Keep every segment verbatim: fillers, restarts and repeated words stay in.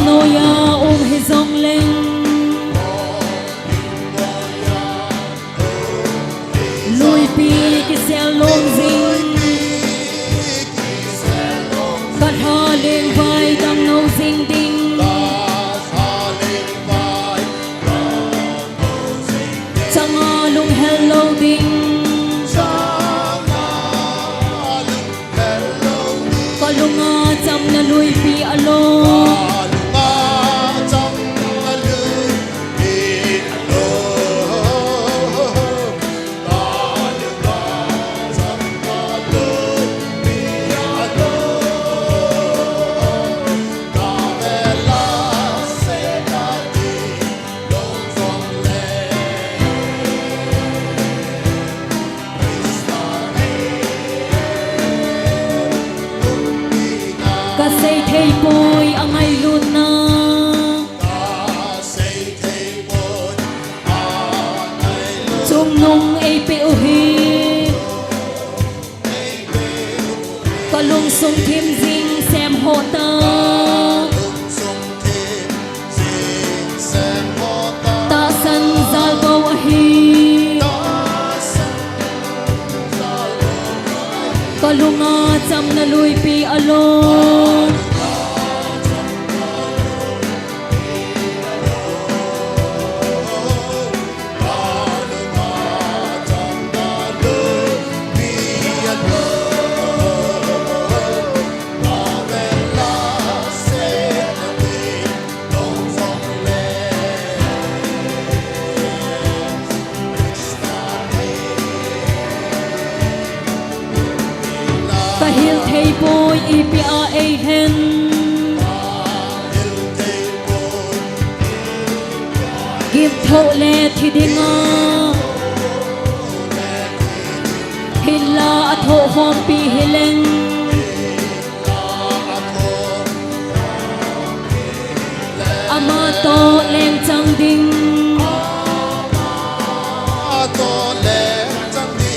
Noia um hijongleng, luipi kisel lom jing, kalha leng vai dang no jing ding. Changa lunghel lou ding. Kalunga chamna luipi alou. Kasei thei poi angailutna. Chungnung eipeh u hi. Kalungsung thim jing sem ho ta. Tahsan jal bou ahi. Kalunga chamna luipi alou. Kahil thei poi ipi a eihen. Gimthoh le thi dinga. Hinla athoh khompi hileng. Ama toh leng chang ding.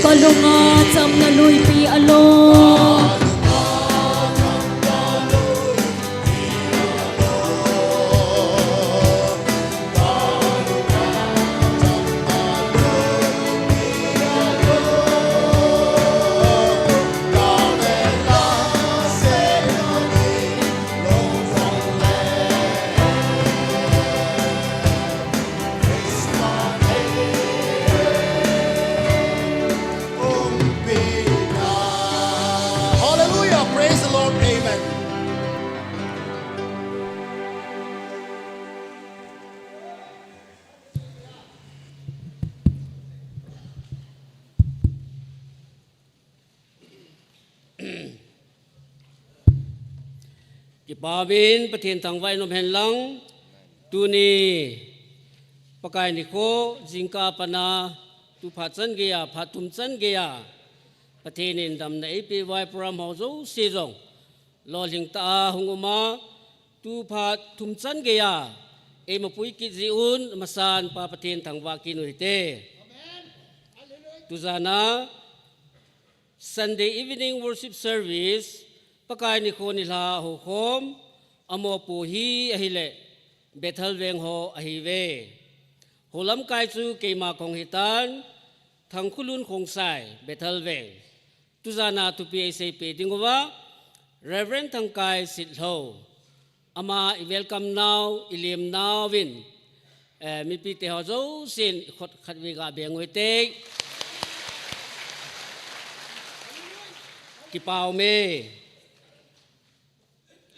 Kalunga chamna luipi alou. Hallelujah. Praise the Lord. Amen. Kipauvin Pathen thangvah in um hen lang, tuni Pakai nikho, jingkah a pat a, tu phat chan geiya, phat thum chan geiya, Pathen in damna eipeh uva program ho jouse jong lolhing tah a hung um a, tu phat thum chan geiya eima pui kit jeh un, amasan Pa Pathen thangvah kit u hite. Tujan a Sunday evening worship service, Pakai nikho nilhah a houkhom, amopo hi ahile, Bethel veng ho ahiuve. Houlamkai chu keima kahung hitan, Thangkhulun Khongsai, Bethel veng. Tujan a thupi eiseipeh ding uva, Reverend Thangkai Sitlhou. Ama i welcome nau, i lem nau vin, eh, mipite ho jousen i khut khatvei ga beng u hite. Kipa um e.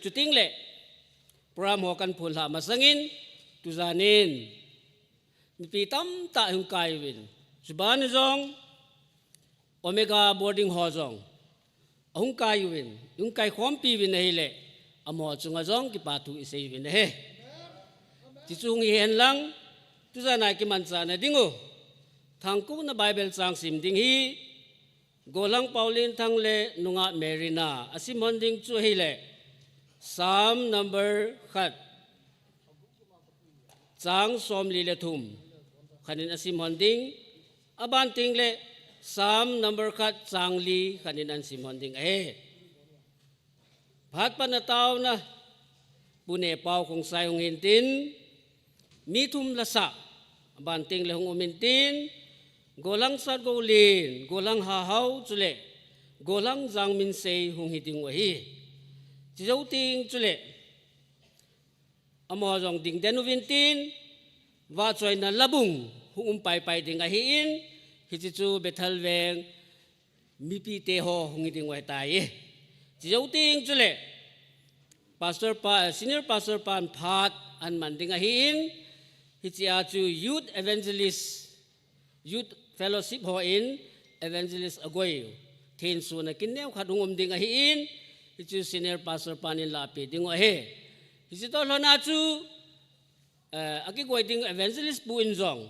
Chuteng le, program ho kahin phonlhah masangin, tujan in, mipi tamtah hung kai uvin. Chuban jong, Omega boarding ho jong ahung kai uvin, hung kaikhompi uvin ahile, amaho chunga jong kipa thu isei uvin ahi. Chuchu hung hi hen lang, tujan a kimanchahna ding u, Thangkona Bible chang sim ding hi, Gollhang Paolenthang le Nungah Merina, asim hon ding chu ahile, Psalm number khat, chang somli le thum, khat in asim hon ding, aban teng le Psalm number khat chang li, khat in asim hon ding ahi. Phat pan a taona, Pu Nepao Khongsai hung hintin, mi thum lasa, aban tengle hung um hintin, Golang Satgoulen, Golang Hahao chule Golang Jangminsei hung hiding u ahi. Chujou teng chule amaho jong dingden uvintin, vahchoina labung hung um paipai ding ahin, hiche chu Bethel Veng mipite ho hung hiding u ahitai. Chujou teng chule Pastor pa, Senior Pastor pan phat ahin man ding ahin, hichea chu Youth Evangelist, Youth Fellowship hon Evangelist agoi thensona kin neokhat hung um ding ahin, hichu Senior Pastor pan eilahpeh ding u ahi. Hiche toh lhona chu, eh, akigoi ding Evangelist pu in jong,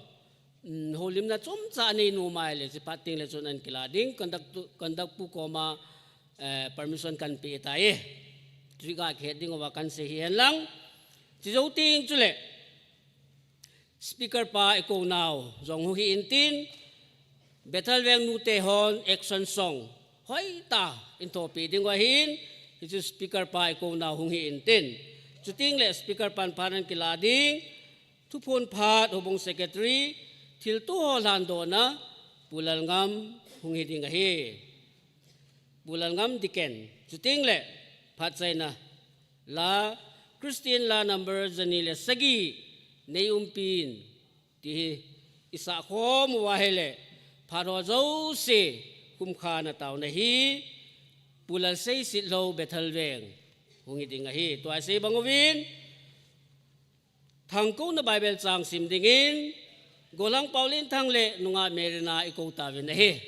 um, houlimna chomcha anei nom ahile, hiche phat tengle chun ahin kilah ding, conduct pu koma, eh, permission kahin pe tai. Chuti kahet ding uva kahin sei hihen lang. Chujou teng chule Speaker pa eikou nau jong hung hintin, Bethel Veng nute hon action song hoitah in thopeh ding u ahin, hichu Speaker pa eikou nau hung hintin. Chutengle Speaker pan phat ahin kilah ding, thuphon phat Houbung Secretary, thilto ho lhandohna, Pu Lalngam hung hiding ahi. Pu Lalngam Deacon, chutengle phatchaina la, Christian la number jani le sagi nei umpin, ti hi isah khom uva ahile, phat ho jouse khumkhana taona hi Pu Lalsei Sitlhou Bethel Veng hung hiding ahi. Tua isei bang uvin, thangkouna Bible chang sim dingin Golang Paolenthang le nungah Merina eikou tauvin ahi.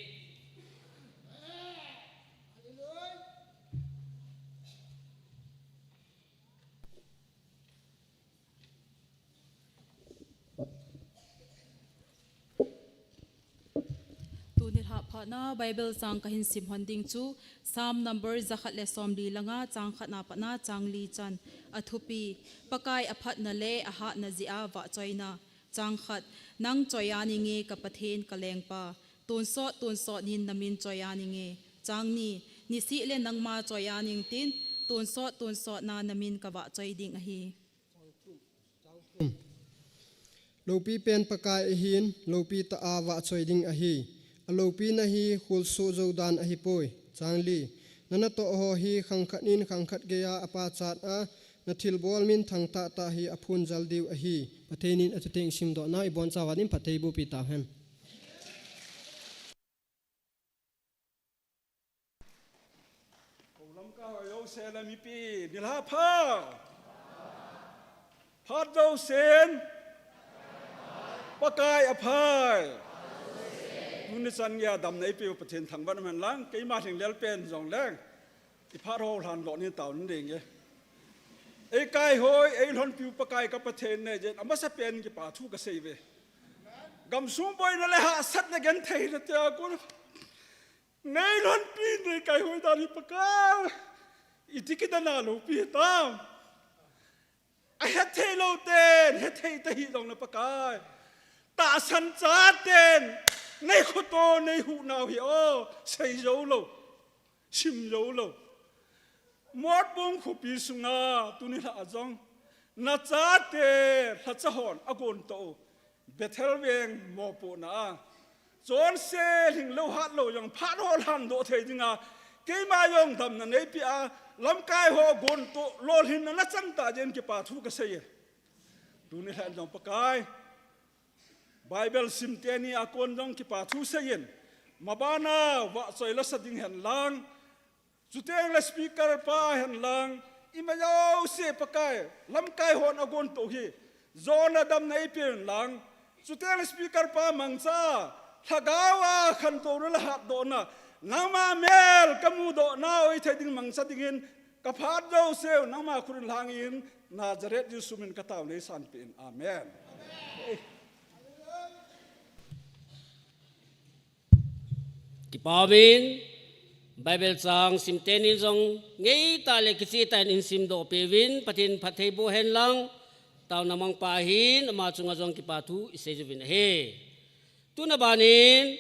Tuni lhah phatna Bible chang kahin sim hon ding chu Psalm number jakhat le somli le nga, chang khatna patna chang li chan. Athupi: Pakai aphatna le ahatna jeh a vahchoina. Chang khat: Nang choi-an inge ka Pathen ka Lengpa, tonsot tonsot in namin choi-an inge. Chang ni: Niseh le nangma choi-an ingtin, tonsot tonsot na namin kavahchoi ding ahi. Loupi pen Pakai ahin, loupi tah a vahchoi ding ahi. Aloupina hi kholsoh jou dan ahipoi. Chang li: Na natoh ho hi khangkhat in khangkhat geiya apachat a, nathilbol minthang tahtah hi aphonjal diu ahi. Pathen in athu theng simdoh nau ibonchauva din phatthei bohpi tauhen. Kou lamkai ho jouse le mipi, nilhah pha. Phat jousen Pakai aphai. Tuni chan geiya damna eipeu Pathen thangvah in umhen lang, keima lhinglel pen jongleng iphat ho lhandoh nin taona ding e. Eikaihoi, eilhonpiu Pakai ka Pathen nei jeh in amasapen kipa thu kasei uve. Gamsung boina le hahsatna gentheina tia kon neilhonpi, neikaihoi dan hi Pakai, iti kidang a loupi hitam. Ahethei lou ten hethei tahih jongle Pakai, tahsan chaten neikhoto neihuh nau hi o, sei joulou, sim joulou. Motbung khopi sunga tuni lhah a jong nachate lhacha hon agontoh u Bethel Veng mopohna a, chonse lhinglou hatlou jong phat ho lhandoh thei dinga keima jong damna neipeh a, lamkai ho gontoh lolhinna nachang tah jeh in kipa thu kasei e. Tuni lhah in jong Pakai, Bible sim teni a kon jong kipa thu sei in, mabana vahchoi lasa ding hen lang, chutengle speaker pa hen lang, ima jouse Pakai, lamkai hon agontoh hi jona damna eipeh un lang, chutengle speaker pa mangcha, lhagao a khantouna le hatdohna, nangma mel kamudoh nau hithei ding mangcha dingin, kaphat jouseu nangma khut in lhangin, Nazareth Jesu min in katao neisanpeh in. Amen. Kipa umin, Bible chang sim teni jong ngeitah le kichehtah in hin simdoh peh uvin, Pathen phatthei boh hen lang, taona mangpa ahin, ama chunga jong kipa thu isei uvin ahi. Tuna banin,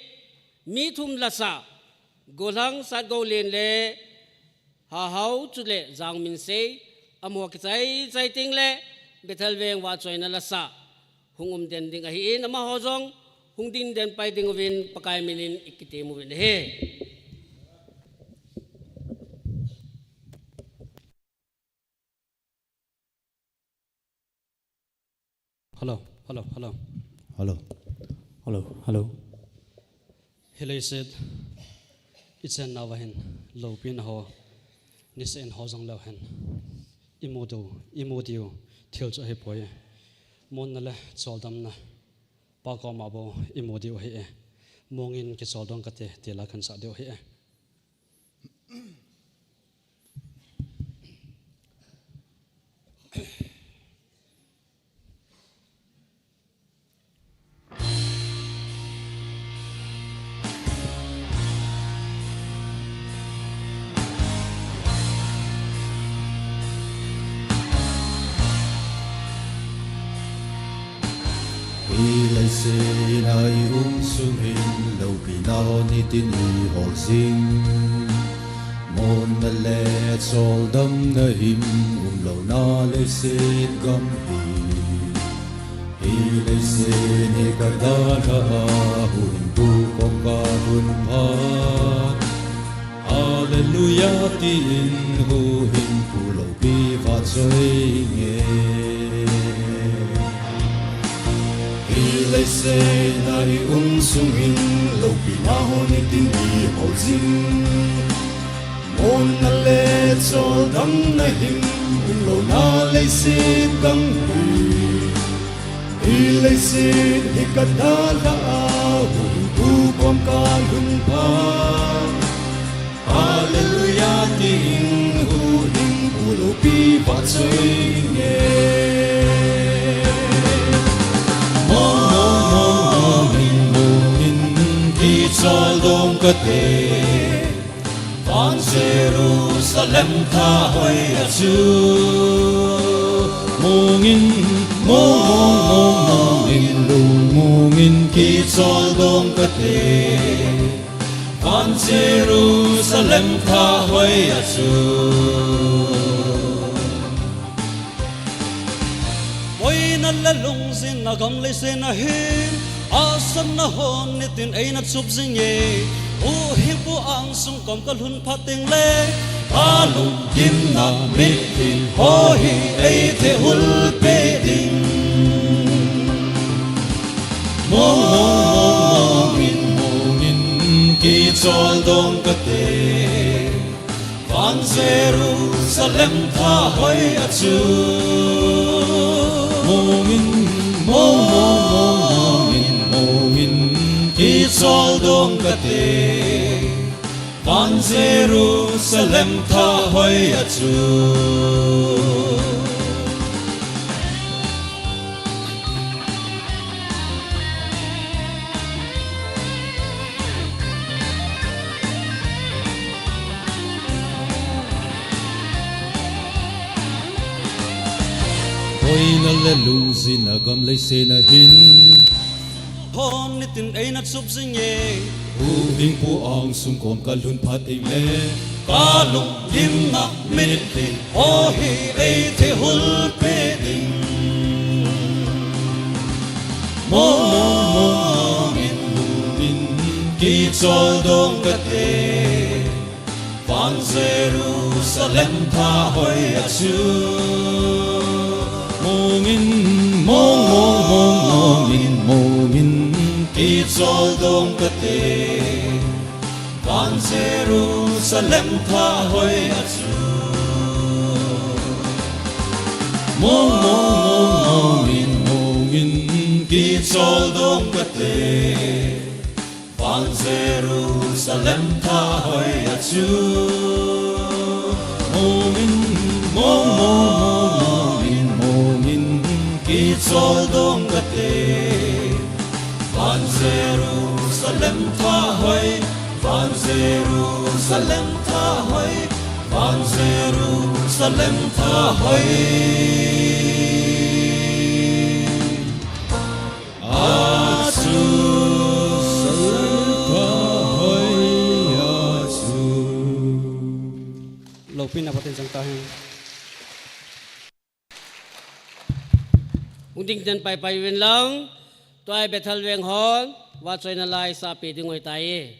mi thum lasa, Golang Satgoulen le Hahao chule Jangminsei, Amaho kichai chai teng le Bethel veng vahchoina lasa hung um den ding ahin, amaho jong hung ding den pai ding uvin Pakai minin ikitem uvin ahi. Hello, hello, hello. Hello. Hello, hello. Hi leiset, ichen nauva hin, loupina ho, niseh in ho jong leu hen, imu diu, imu diu thil chu ahipoi. Monna le choldamna Pa koma bou imu diu ahi e. Mongin kichol dong kate, ti la kahinsah diu ahi e. Hi leiset a i um sungin loupina ho nitin ihol jing. Monna le choldamna him umlouna leiset gam hi. Hi leiset hi kadalha a, huhhingpu kom kalhun phat. Hallelujah, tin huhhingpu loupi vahchoi inge. Hi leiset a i um sungin loupina ho nitin ihol jing. Monna le choldamna him umlouna leiset gam hi. Hi leiset hi kadalha a, huhhingpu kom kalhun phat. Hallelujah, tin huhhingpu loupi vahchoi inge. Mong, mong, mong, mongin, mongin, kichol dong kate. Van Jerusalem tha hoi a chu. Mongin, mong, mong, mong, mongin, lungmongin, kichol dong kate. Van Jerusalem tha hoi a chu. Boina le lungjinna gam leiset a hin, asatna hon nitin eina chup jing e. Huhhingpu angsung kom kalhun phat teng le, kalunggimna mitlhi ho hi eithehul peh ding. Mong, mong, mong, mongin, mongin, kichol dong kate. Van Jerusalem tha hoi a chu. Mongin, mong, mong, mong, mongin, mongin, kichol dong kate. Van Jerusalem tha hoi a chu. Boina le lungjinna gam leiset a hin, hon nitin eina chup jing e. Huhhingpu angsung kom kalhun phat teng le, kalunggimna mitlhi ho hi eithehul peh ding. Mong, mong, mong, mongin, mongin, kichol dong kate. Van Jerusalem tha hoi a chu. Mongin, mong, mong, mong, mongin, mongin, kichol dong kate. Van Jerusalem tha hoi a chu. Mong, mong, mong, mongin, mongin, kichol dong kate. Van Jerusalem tha hoi a chu. Mongin, mong, mong, mong, mongin, mongin, kichol dong kate. Van Jerusalem tha hoi, Van Jerusalem tha hoi, Van Jerusalem tha hoi. Achu. Loupina Pathen chang tahen. Hung ding ten paipai uvin lang, tua hi Bethel veng hon, vachoina lai sape ding u ahitai.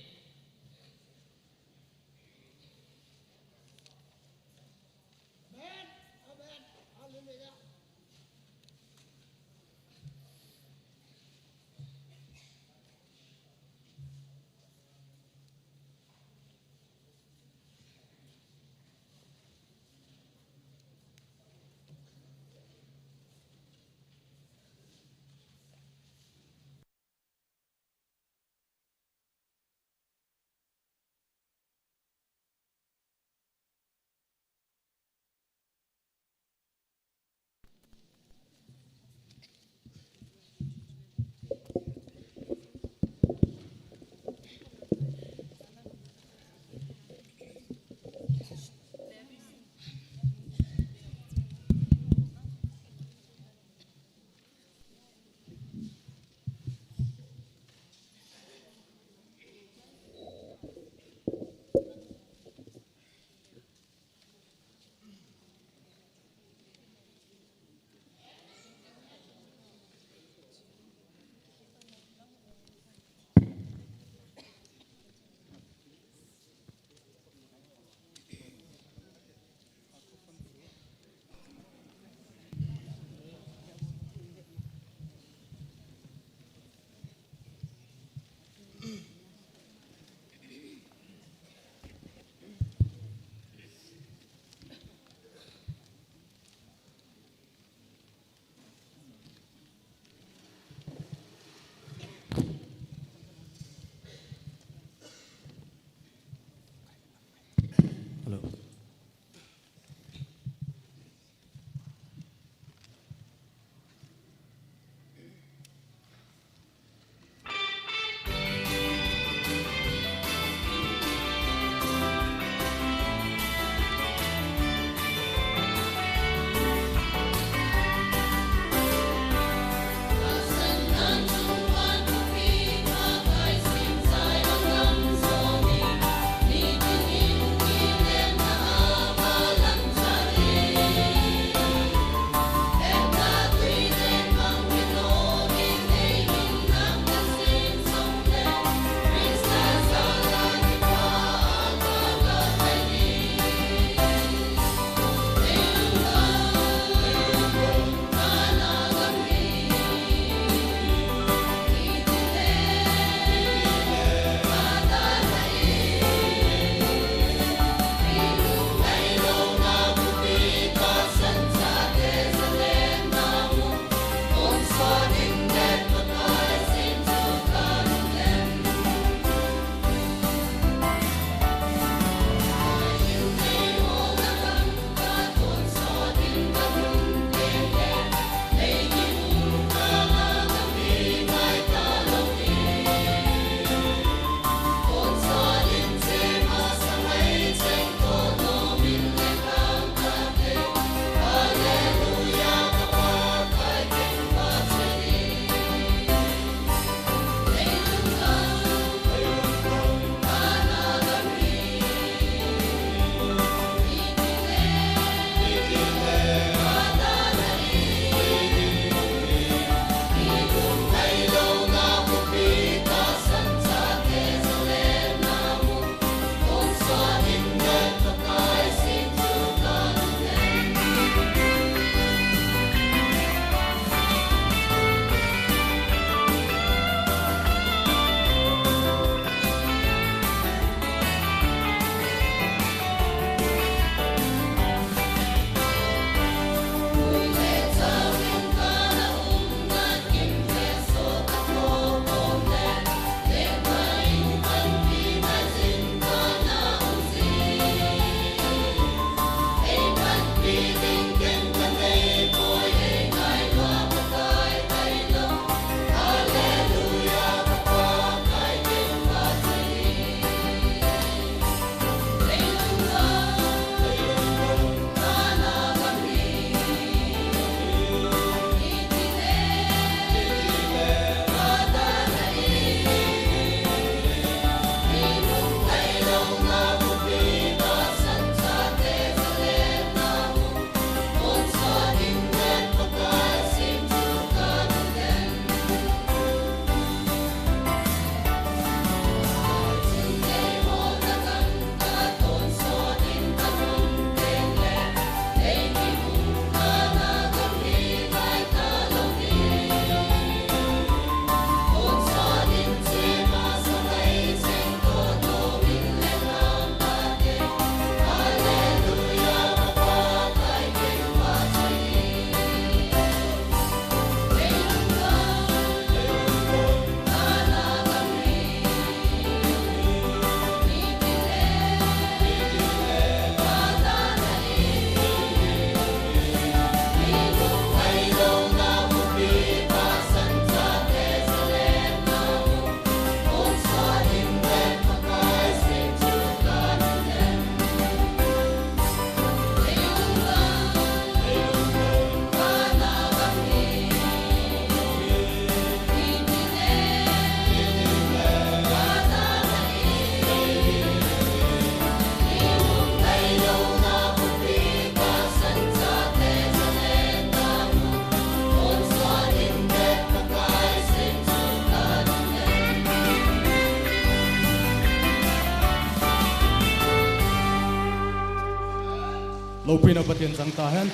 Loupina Pathen chang tahen.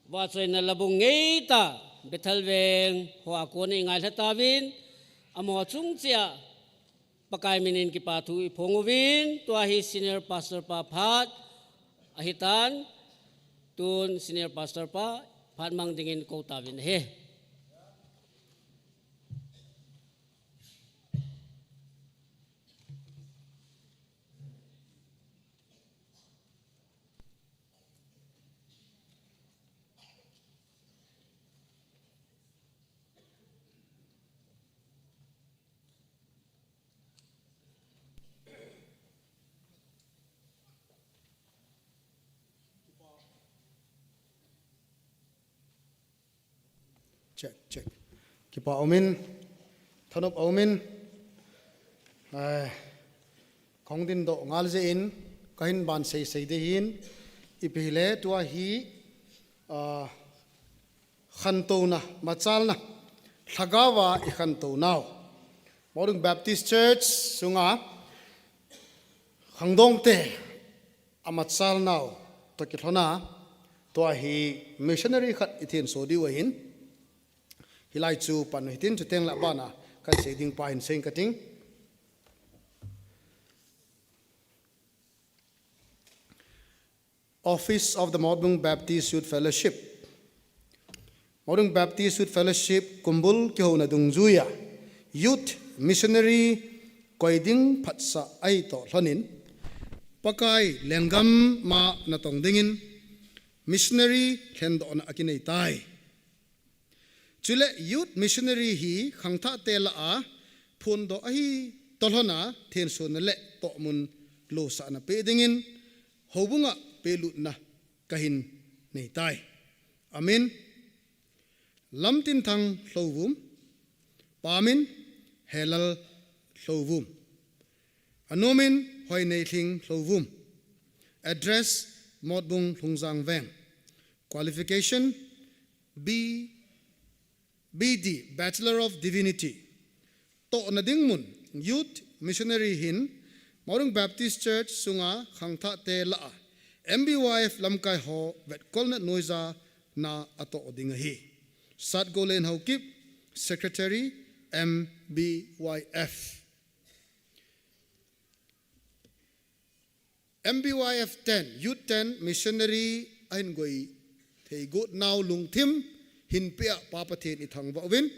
Vachoina labung ngeitah Bethel veng hoa kon ingailha tauvin, amaho chung cheh a Pakai minin kipa thu iphong uvin, tua hi Senior Pastor pa phat ahitan, tun Senior Pastor pa phat mang dingin kou tauvin ahi. Check, check. Kipa aumin, thanop aumin. Ai, kong din doh ngal jeh in, kahin ban seisei ding ahin, ipi hile tua hi, ah, khantouna, machalna, lhagaova ikhantounau. Mokdung Baptist Church sunga, khangdongte, amachalnau, toh kilhona, tua hi missionary khat ithenso diu ahin. Hilai chu pan hitin chuteng le abana, kasei ding pa hin seiing kating. Office of the Mokdung Baptist Youth Fellowship. Mokdung Baptist Youth Fellowship kumbul kihouna dungjuia Youth Missionary koi ding phatsah ahi toh lhonin, Pakai lenggam ma natong dingin missionary lhendohna akinei tai. Chule Youth Missionary hi khangthahte lah a phondoh ahi toh lhona thensona le tohmun losahna pe dingin houbunga pelutna kahin nei tai. Amen. Lamtinthang Lhouvum, pamin Helal Lhouvum. Anomin Hoineilhing Lhouvum. Address Motbung Lhungjang Veng. Qualification B, B D, Bachelor of Divinity. Tohna ding mun, Youth Missionary hin, Mokdung Baptist Church sunga khangthahte lah a, M B Y F lamkai ho vetkolna noija na atoh ding ahi. Satgolen Haokip, Secretary, M B Y F. M B Y F ten, Youth ten, Missionary ahin goi thei got nau lungthim hin pea Pa Pathen ithangvah uvin.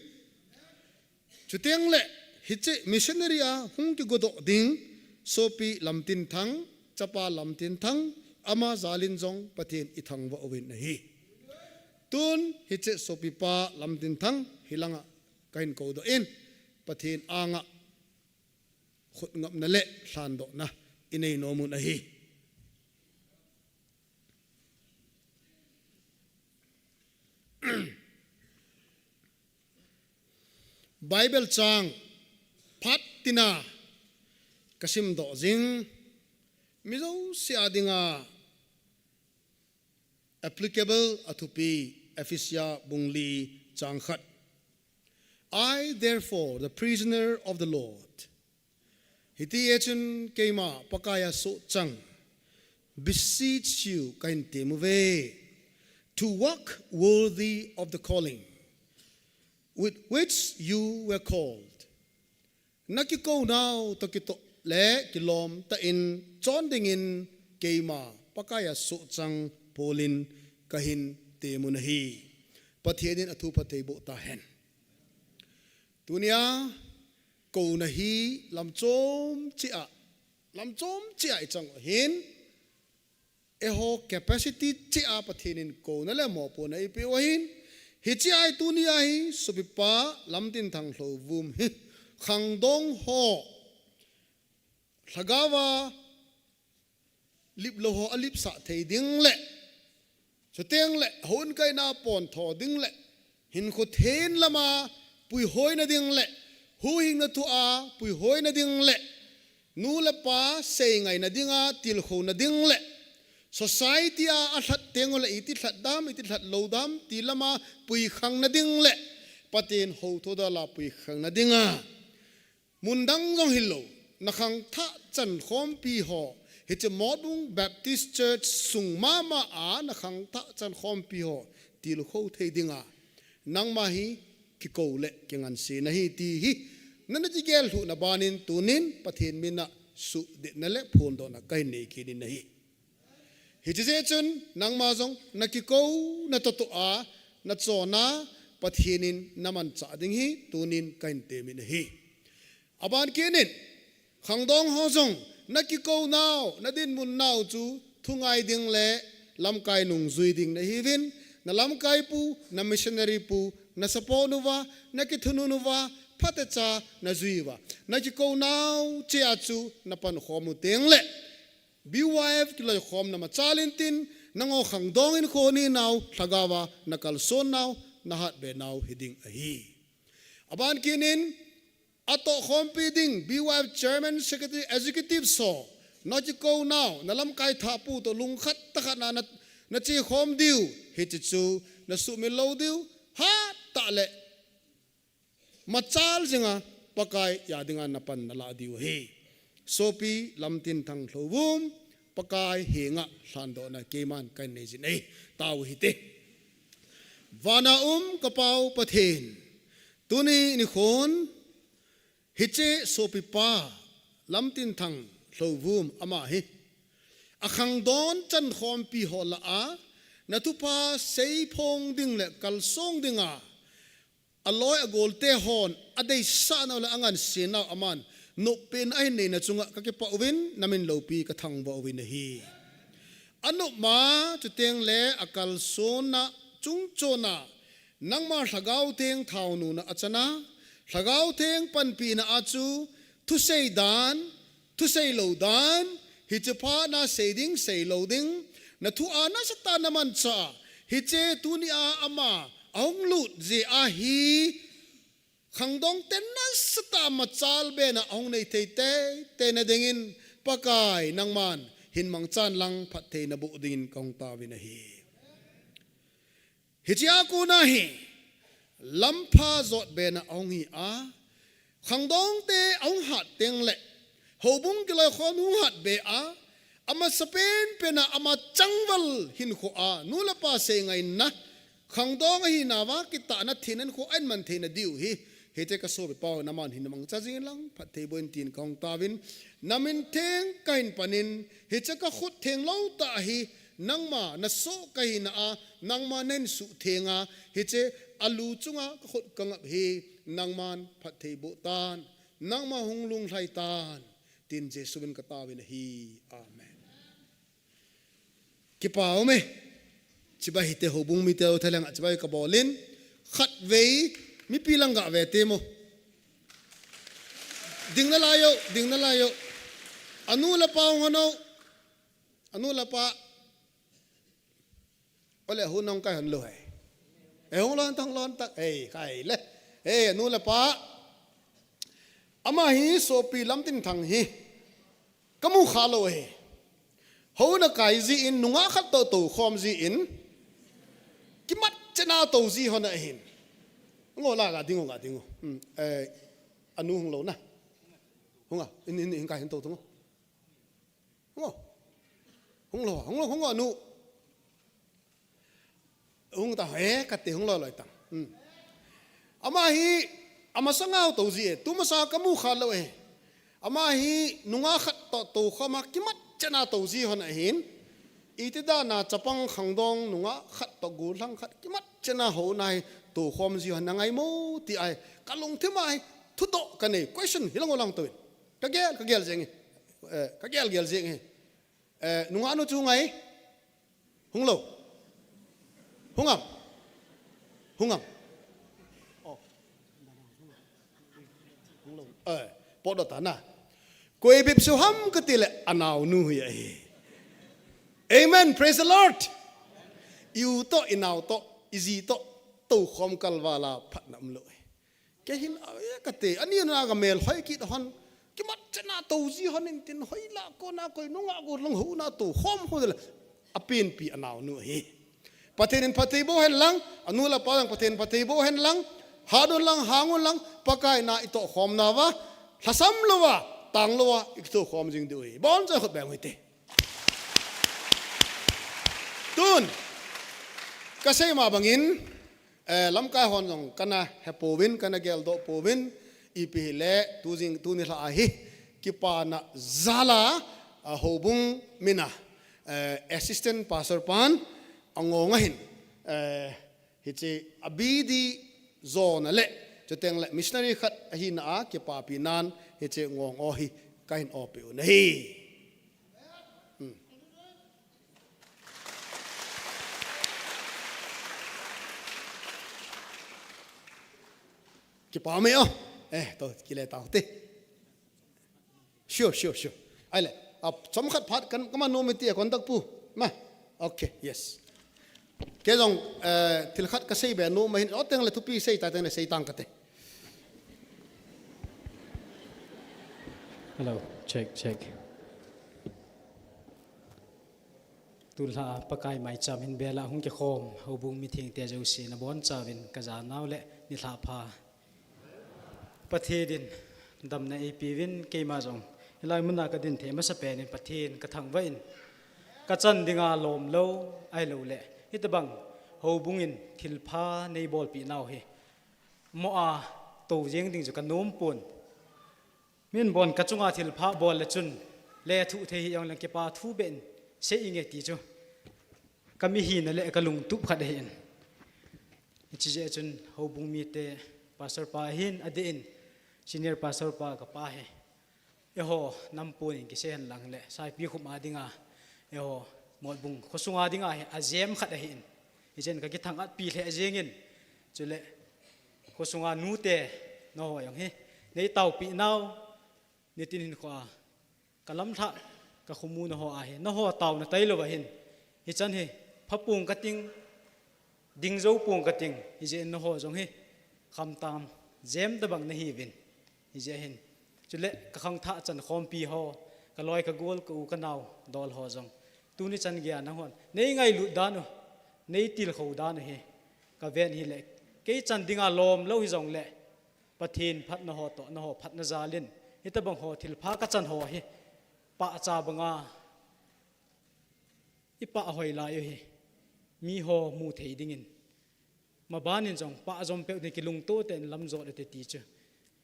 Chuteng le hiche missionary a hung kigodoh ding sopi Lamtinthang, chapa Lamtinthang, ama jalin jong Pathen ithangvah uvin ahi. Tun hiche sopipa Lamtinthang hilanga kahin koudoh in, Pathen anga khutngapna le lhandohna inei nomun ahi. Bible chang phat tina kasimdoh jing, mi jouse a dinga applicable athupi, Ephesia bung li chang khat. I, therefore, the prisoner of the Lord, hiti e chun keima Pakaiya sohchang, beseech you, kahin temuve, to walk worthy of the calling with which you were called. Nakikou nau toh kitoh le kilom tah in chon dingin keima Pakaiya sohchang Paul in kahin temun ahi. Pathen in athu phatthei boh tahen. Tunia kouna hi lam chom cheh a, lam chom cheh a ichang u ahin, eiho capacity cheh a Pathen in kouna le mopohna eipeh u ahin, hiche a hi tunia hi sopipa Lamtinthang Lhouvum hi khangdong ho lhagaova lip lou ho a lipsah thei ding le, chuteng le houin kaina pontho ding le, hinkho then lama puihoina ding le, huhhingna thu a puihoina ding le, nu le pa seingaina dinga tilkhouna ding le, society a a lhat teng u le iti lhat dam, iti lhat lou dam ti lama puikhangna ding le, Pathen hou thudol a puikhangna dinga, mun dang jong hilou, na khangthah chankhompi ho, hiche Motbung Baptist Church sung mama a na khangthah chankhompi ho tilkhou thei dinga, nangma hi kikou le kingansena hi ti hi, nana kigel lhuhna banin tunin Pathen mina suhdetna le phondohna kahin nei kit in ahi. Hiche jeh chun nangma jong na kikou, na totoh a, na chon a, Pathen in na manchah ding hi tunin kahin temin ahi. Aban kit in, khangdong ho jong, na kikou nau, na dinmun nau chu thungai ding le lamkai nungjui ding nahiuvin, na lamkai pu, na missionary pu, na support uva, na kithunun uva, phatecha na jui uva, na kikou nau cheh a chu na pankhom u teng le, B Y F kiloikhomna machal intin, nangho khangdong in khoni nau, lhagao a na kalson nau, na hatbe nau hiding ahi. Aban kit in, atoh khompi ding, B Y F Chairman, Secretary, Executive ho, na kikou nau, na lamkai thah pu toh lungkhat tah khat na, na, na chekhom diu, hiche chu na sumil lou diu, hat tah le machal jinga Pakai a dinga na pan na lah diu ahi. Sopi Lamtinthang Lhouvum, Pakai henga lhandohna keiman kahin nei jin ahi. Tao hite. Vana um ka Pa u Pathen, tuni nikhon, hiche sopipa Lamtinthang Lhouvum ama hi, akhangdong chankhompi ho lah a, na thupha seiphong ding le kalsong dinga, aloi agolte hon adeisah nau le angansena nau aman, nopna ahin neina chunga kakipah uvin, namin loupi kathangvah uvin ahi. Anopna, chuteng le akalsonna chungchona, nangma Lhagao Theng thaonuna achana, Lhagao Theng panpina a chu, thusei dan, thusei lou dan, hiche phat na sei ding, sei lou ding, na thu a nasatah na manchah, hiche tuni a ama ahung lut jeh a hi, khangdong te nasatah a machal bena ahung nei thei teitei na dingin, Pakai nangman hin mangchan lang phattheina boh dingin kahung taovin ahi. Hichea kona hi, lampha jotbena ahung hi a, khangdong te ahung hat teng le, houbung kiloikhom hung hatbe a, amasapen pena ama changval hinkho a, nu le pa seingaina, khangdong ahinauva kitahna thina hinkho ahin man theina diu hi, hiche ka sopipa u naman hin mangcha jingin lang phatthei boh in tin kahung taovin, namin theng kahin panin, hiche kakhut theng lou tah hi, nangma nasoh kahina a, nangma nahin suhtheng a, hiche alu chunga kakhut kangap hi, nangman phatthei boh tan, nangma hung lunglhai tan, tin Jesu min kataovin ahi. Amen. Kipa ume. Chibai hite, houbung mite u thalheng a chibai kabol in. Khatvei, mipi lang gave temo. Ding nalai o, ding nalai o. Anu le apa hung hon o. Anu le apa. Ole, hu nong kai hon lou hai. E, hung lon tang lon tak. Ei, kai le. Ei, anu le apa. Ama hi sopi Lamtinthang hi. Kamu kha lou e. Hou na kai jin, nungah khat toh tou khom jin. Kimat chena tou ji hon ahin. Ngo la ga ding u, ga ding u. Hmm, eh, anu hung lou na. Hung a, in, in, in kai hin tou tou. Hung o. Hung lou, hung lou, hung o anu. Hung ta, eh, kati hung lou loi tang. Hmm. Ama hi, ama sanga tou ji e, tu masa kamu kha lou e. Ama hi, nungah khat toh tou khom a kimat chena tou ji hon ahin. Iti dan a chapang khangdong nungah khat toh gollhang khat kimat chena hou na hi tou khom ji hon nangai mo ti ai. Kalungthim a hi, thudoh kanei, question hi lang o lang tou in. Kagel, kagel jeng e. Eh, kagel gel jeng e. Eh, nungah nu chu ngai. Hung lou. Hung am. Hung am. Oh. Hung lou. Eh, potdoh ta na. Koi bep sou ham kati le anaonu hi ahi. Amen. Praise the Lord. I u toh, i nao toh, i ji toh, toukhom kalval a phatna umlou. Kei hin, a, e, kate, ani na ka mel hoi kit hon. Kimat chena tou ji hon in tin hoi la ko na koi nunga ko long ho na toukhom ho la. Apenpi anaonu ahi. Pathen in phatthei boh hen lang, anu le apa jong Pathen phatthei boh hen lang, hat un lang, hang un lang, Pakai na i toukhom nauva, lhasam louva, tang louva, i toukhom jing diu ahi. Boncha khut beng u hite. Tun, kasei ma bangin, eh, lamkai hon jong kana hepouvin, kana geldoh pouvin, ipi hile, tu jing, tuni lha ahi, kipana jal a, ah, houbung min a, eh, assistant pastor pan, angong ahin, eh, hiche abidi jona le, chuteng le missionary khat ahina a, kipapi nan, hiche ngong o hi, kahin opiu nahi. Hmm. Kipa mai o. Eh, to, kile tau te. Sure, sure, sure. Ahile, a, chomkhat phat kan, kaman nom iti a contact pu. Ma. Okay, yes. Kei jong, eh, thil khat kasei be nom ahin, o teng le thupi sei ta teng le sei tang kate. Hello, check, check. Tulha Pakai maicham hin bela hung kikhom, houbung mithengte jouse nabonchauvin kajanau le nilhah pha. Pathen in damna eipeuvin keima jong hilai muna kadin thei masapen in Pathen kathangvah in kachan dinga lomlou ahilou le hitabang houbung in thilpha neibolpi nau hi mo a tou jeng ding chu kanom pon. Min bon kachunga thilpha bol le chun lethuh thei hijongleng kipa thu beh in sei inge ti chu. Kamihina le kalungtup khat ahin. Hiche jeh chun houbung mite pastor pa ahin adeh in senior pastor pa kapa hi. Eiho nampon in kisei hen lang le Saipikhum a dinga eiho Motbung khosunga dinga hi ajem khat ahin. Hichun kakithang atpi lheh jengin. Chule khosunga nute nangho jong hi neitaopi nau nitin hinkhoa kalamlhah kakhomu nangho ahi. Nangho taona tailou ahin. Hichan hi phapong kating, dingjou pong kating. Hijeh in nangho jong hi khamtam jem tabang nahiuvin. Hijeh hin. Chule kakhangthah chankhompi ho, kaloi kagol ka u kanao dol ho jong. Tuni chan geiya nanghon neingailut dan u, neitilkhou dan u hi kaven hile. Kei chan dinga lomlou hijongle Pathen phatna ho toh nangho phatna jalin hitabang ho thilpha kachan ho hi pahcha banga ipah hoi lai u hi miho muthei dingin maban in jong pah jom peh ding kilungto tah in lamjot ute ti chu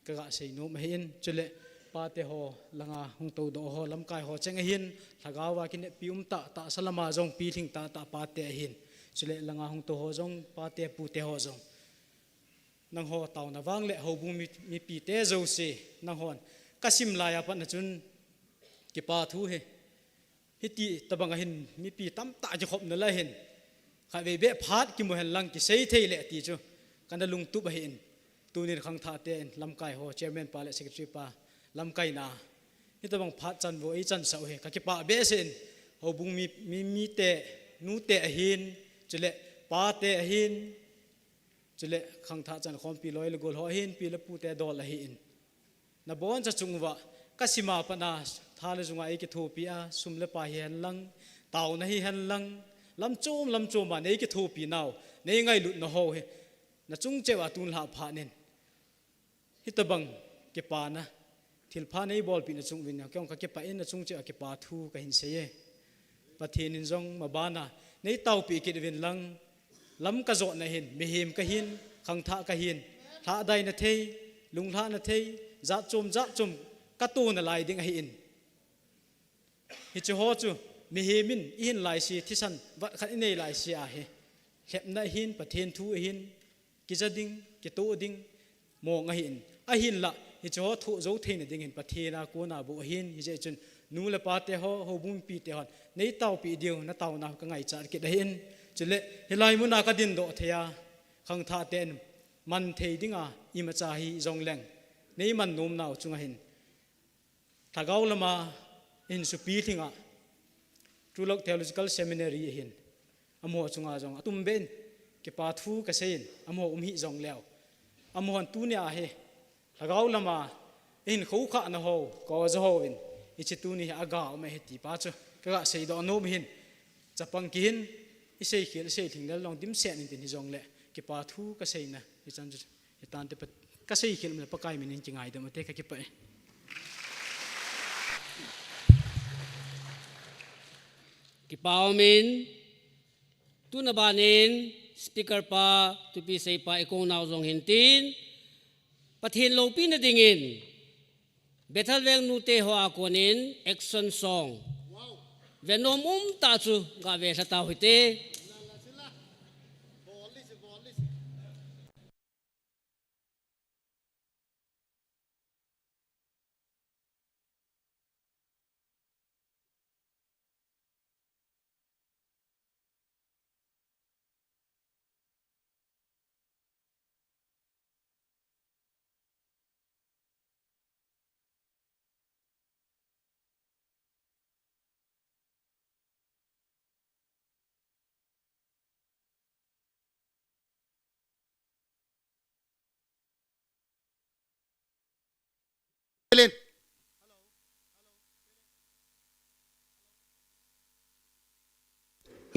kaga seinom ahin. Chule pate ho langa hung toudoh ho lamkai ho cheng ahin, lhagao a kineppi umtah tahsa lama jong pilhing tahtah pate ahin. Chule langa hung tou ho jong pate pute ho jong nangho taona vang le houbung mi, mipite jouse nanghon kasim laiya pat na chun kipa thu hi. Hiti tabang ahin mipi tamtah kikhopna la hin khatvei beh phat kimu hen lang kisei thei le ti chu kana lungtup ahin. Tunin khangthah te in lamkai ho chairman pa le secretary pa lamkaina hitabang phat chanvo eichansah u hi kakipah behseh in houbung mi, mi, mite nute ahin chule pate ahin chule khangthah chankhompi loi le gol ho ahin pi le pute dol ahin. Naboncha chung uva kasima pat na tha le junga eikithopi a, sum le pai hihen lang, taona hihen lang, lamchom lamchom a neikithopi nau, neingailut nau hi nachung cheh uva tulha phat nin. Hitabang kipana thilpha neibolpi na chung uvin, kei jong kakipah in nachung cheh uva kipa thu kahin sei e. Pathen in jong mabana neitaopi kit uvin lang, lam kajotna hin, mihem kahin, khangthah kahin, lhahdaina thei, lunglhahna thei, jatchom jatchom katoh nalai ding ahin. Hiche ho chu mihem in ihin laise, thisan vat khat inei laise ahi. Lhepna ahin, Pathen thu ahin, kija ding, kitoh ding, mong ahin. Ahinla, hiche ho thoh jou theina dingin Pathen a kona bou ahin, hijeh chun nu le pate ho, houbung mipite hon neitaopi diu, nataona kangaichat kit ahin. Chule, hilai muna kadindoh thei a, khangthah ten man thei dinga imacha hijongleng neiman nom nau chunga hin lhagao lama hin supi lhinga Tulok Theological Seminary ahin, amaho chunga jong atum ben kipa thu kaseiyin, amaho um hih jongleu, amahon tunia hi lhagao lama ihin khoukhah nahou, koi ja hou in, hiche tuni hi aga um ahi ti pa chu kaga seidoh nom ahin, chapang kihin, isei khel, isei lhinglel jong dimset intin hijongle, kipa thu kaseina hichan chu, hitante pa, kasei khel um le Pakai minin kingaidam ute, kakipah e. Kipa umin, tuna banin speaker pa, thupi seipa, ikonau jong hintin, Pathen loupina dingin, Bethel Veng nute hoa konin action song venom umtah chu gave lha tau hite.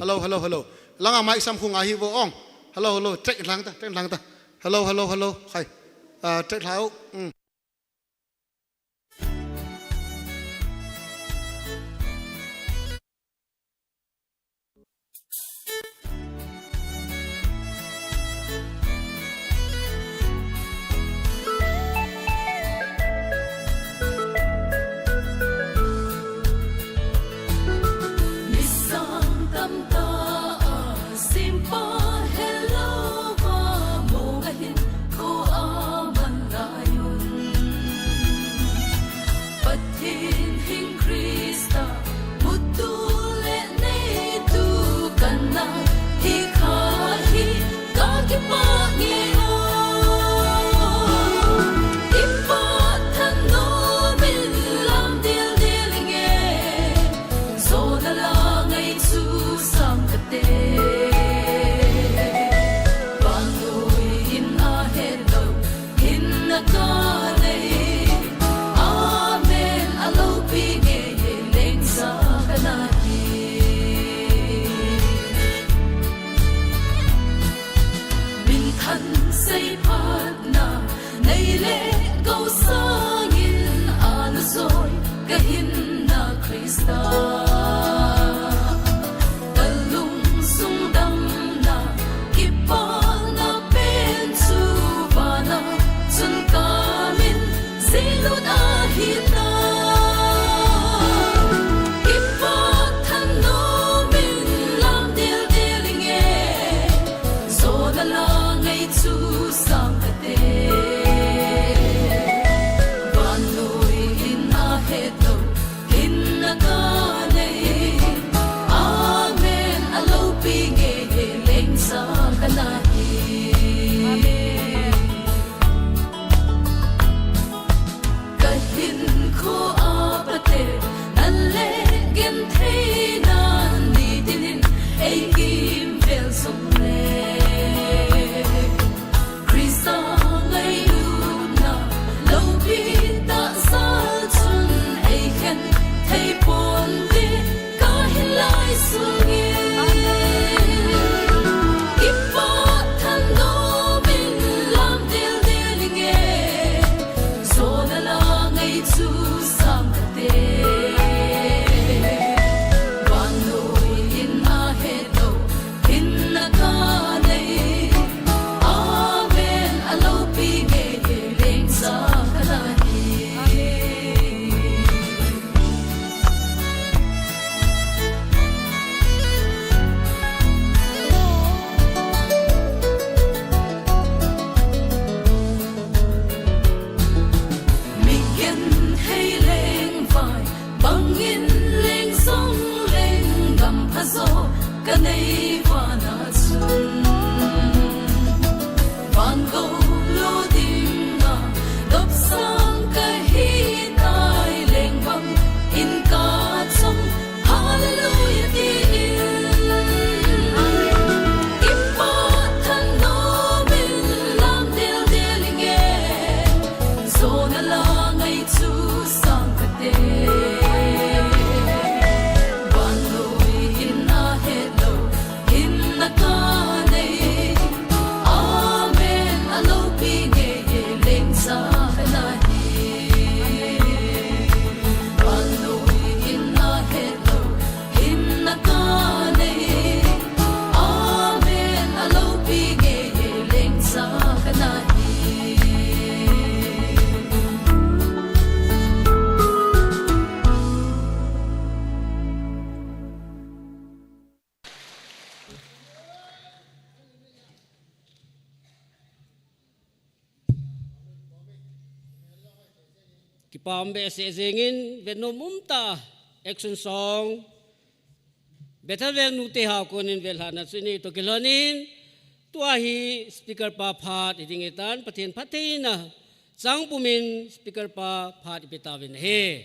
Hello, hello, hello. Langa mai sam khunga hi vo ong. Hello, hello. Check lang ta, check lang ta. Hello, hello, hello. Hai. Ah, check lau. Mm. Pathen hing Christa, mutu le neitu kana hi kha hi ka kipah nge o. Kipah thanom in lam dildel inge, jona la ngai chu sang kate. Vannoi in ahet lou, hinna kanei, amen aloupi nge, lengsa kana hi. Minthan seiphatna, nei le gou sangin alusoi, kahinna Christa. Kalungsung damna, kipana pen chu vana chun kamin seilut ahi ta. Kipah thanom in lam dildel inge, jona la ngai chu sang kate. Vannoi in ahet lou, hinna kanei, amen aloupi nge, lengsa kana hi. Kahinkho a pate, nale gentheina, nitinin eikimvel jongle. Christa ngailutna, loupi tahsa chun eikhen thei ponte, kahin lai sungin. Kipah thanom in lam dildel inge, jona la ngai chu sang kate. Vannoi in ahet lou, hinna kanei, amen aloupi nge, lengsa kana hi. Mi genthei lengvai bangin leng jongleng, gampha jo kanei vana chun. Vangou lo dinga dopsang kahitai, leng bangin kachom, hallelujah Pam behseh jengin, vetnom umtah, action song, Bethel Veng nute hao konin velhahna chu inei toh kilhonin, tua hi speaker pa phat hiding ahitan, Pathen phattheina chang pumin speaker pa phat ipe tauvin ahi.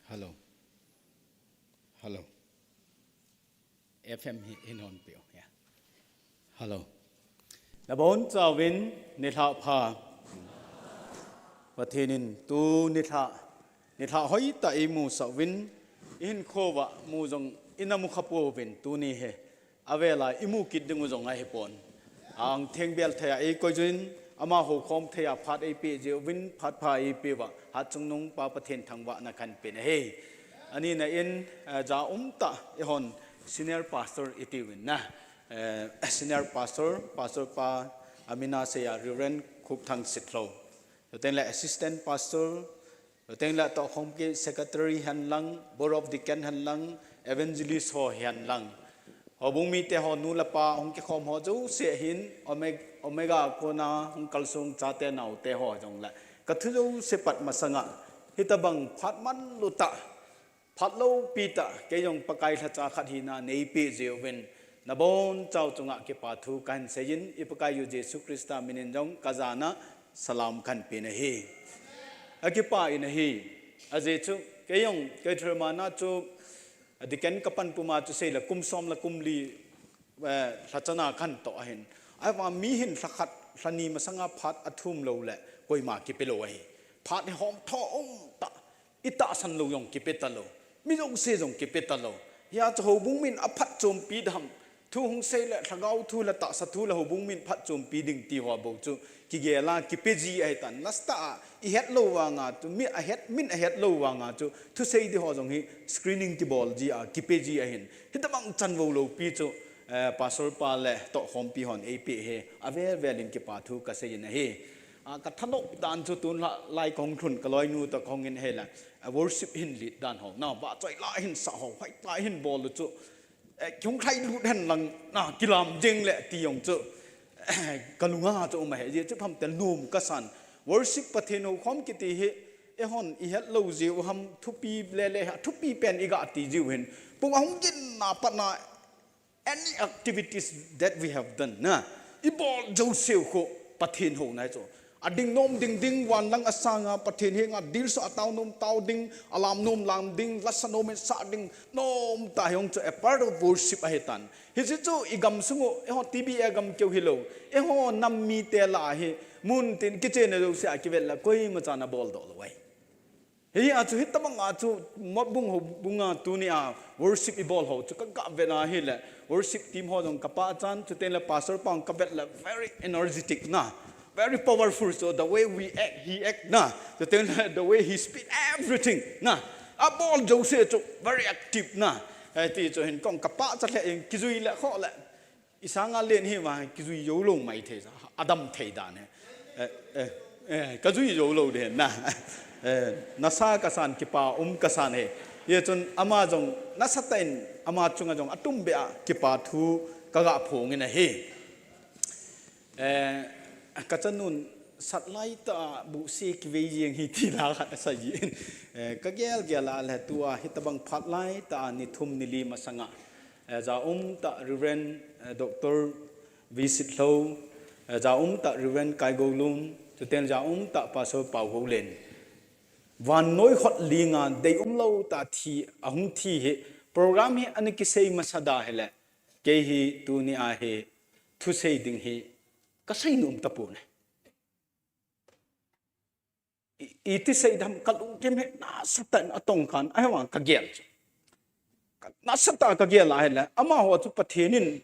Hello. Hello. F M hi, hin hon peh u, ya. Hello. Nabonchauvin nilhah pha. Pathen in tu nilhah, nilhah hoitah eimusah uvin, ihinkhouva mu jong ina mukha pouvin tuni hi. Avela imu kit dingu jong ahipon. Angtheng bel theiya eikoiyun, ama houkhom theiya phat eipeh jeh uvin, phat pha eipeuva, Hatchungnung Pa Pathen thangvahna kahin pen ahi. Anina in, eh, ja umtah eihon senior pastor itiuvin na. Eh, senior pastor, pastor pa amin aseiya Reverend Khupthang Sitlhou. Chuteng le assistant pastor, chuteng le tohkhom kit secretary hihen lang, board of deacon hihen lang, evangelist ho hihen lang. Houbung mite ho nu le pa hung kikhom ho jouse hin, Omeg-, Omega kona hung kalsong chate naote ho jong le. Ka thu jouse pat masanga, hitobang phat manlutah, phat loupitah, kei jong Pakai lhacha khat hina neipeh jeh uvin, nabonchau chunga kipa thu kahin seiyin, i Pakaiyu Jesu Christa minin jong kajana salam kahin pen ahi. Akipa in ahi, ajeh chu, kei jong, kei thurmana chu, Deacon kapan puma chu seile kum som le kum li, eh, lhachana kahin toh ahin. Ahivang mi hin lhakhat, lhani masanga phat athum lou le, koima kipe lou ahi. Phat hi hom tho umtah, itahsan lou jong kipe talou. Mi jouse jong kipe talou. Hia chu houbung min aphatchompi dam. Thu hung seile, lhagao thu le tahsa thu le houbung min phatchompi ding ti ho bou chu. Kigela, kipe ji ahitan. Nasatah a, ihet lou vanga chu, mi ahet, min ahet lou vanga chu, thusei di ho jong hi screening kibol ji a, kipe ji ahin. Hitobang chanvou loupi chu, eh, pastor pa le tohkhompi hon eipeh hi, avel velin kipa thu kaseiyin ahi. A, kathanop dan chu tun la, lai kahung lhun kaloinu toh kahung in ahile, a worship hin lead dan ho. Na, vahchoi la hin sa ho, hoitah hin bol u chu. Eh, kihung lhailut hen lang, na, kilam jeng le ti jong chu, eh, kalunga chu um ahi, ajeh chu phamte nom kasan. Worship Pathen houkhom kiti hi, eihon ihet lou jiu ham thupi lele ha, thupi pen iga ti jiu hin. Pung ahung ginna patna, any activities that we have done, na, ibol jouseu khu Pathen houna chu. Ading nom ding ding, van lang asanga Pathen henga dilsa atao nom tao ding, alam nom lam ding, lasa nom in sa ding, nomtah hi jong chu a part of worship ahitan. Hiche chu igamsung u, eiho T B A gam keu hilou, eiho nam mite lah a hi, mun tin kichenna jouse a kivet le koima chan abol doh lou ahi. Hia chu hitobang a chu Motbung houbunga tunia worship ibol ho chu kaga vet a ahile, worship team ho jong kapachat, chuteng le pastor pa jong kavet le very energetic na, very powerful, so the way we act, he act na, chuteng le the way he speak, everything na, abol jouse chu very active na. Eh, ti chu hin kong kapachat le, kijui le kho le. Isanga len hi vang kijui jou lou mai thei, adam thei dan hi. Eh, eh, eh, kajui jou lou ding na. Eh, nasa kasan, kipa um kasan hi. Hijeh chun ama jong nasatah in ama chunga jong atumbeh a kipa thu kaga phongin ahi. Eh, kachanun sat laitah a buhse kivei jeng hi ti la khat asei in. Eh, kagel gel a le tua hitobang phat laitah a ni thum ni li masanga. Eh, ja umtah Reverend, eh, Doctor V. Sitlhou, eh, ja umtah Reverend Kaigoulun, chuteng ja umtah Pastor Paugoulen. Vannoi hot linga deium lou tah a thi, ahung thi hi, program hi ana kisei masa da hile, kei hi tunia hi, thusei ding hi, kasei nom tapon ahi. I, iti sei dam kalungthim hi nasatah in atong khan, ahivang kagel chu. Ka, nasatah a kagel a ahile, amaho chu Pathen in,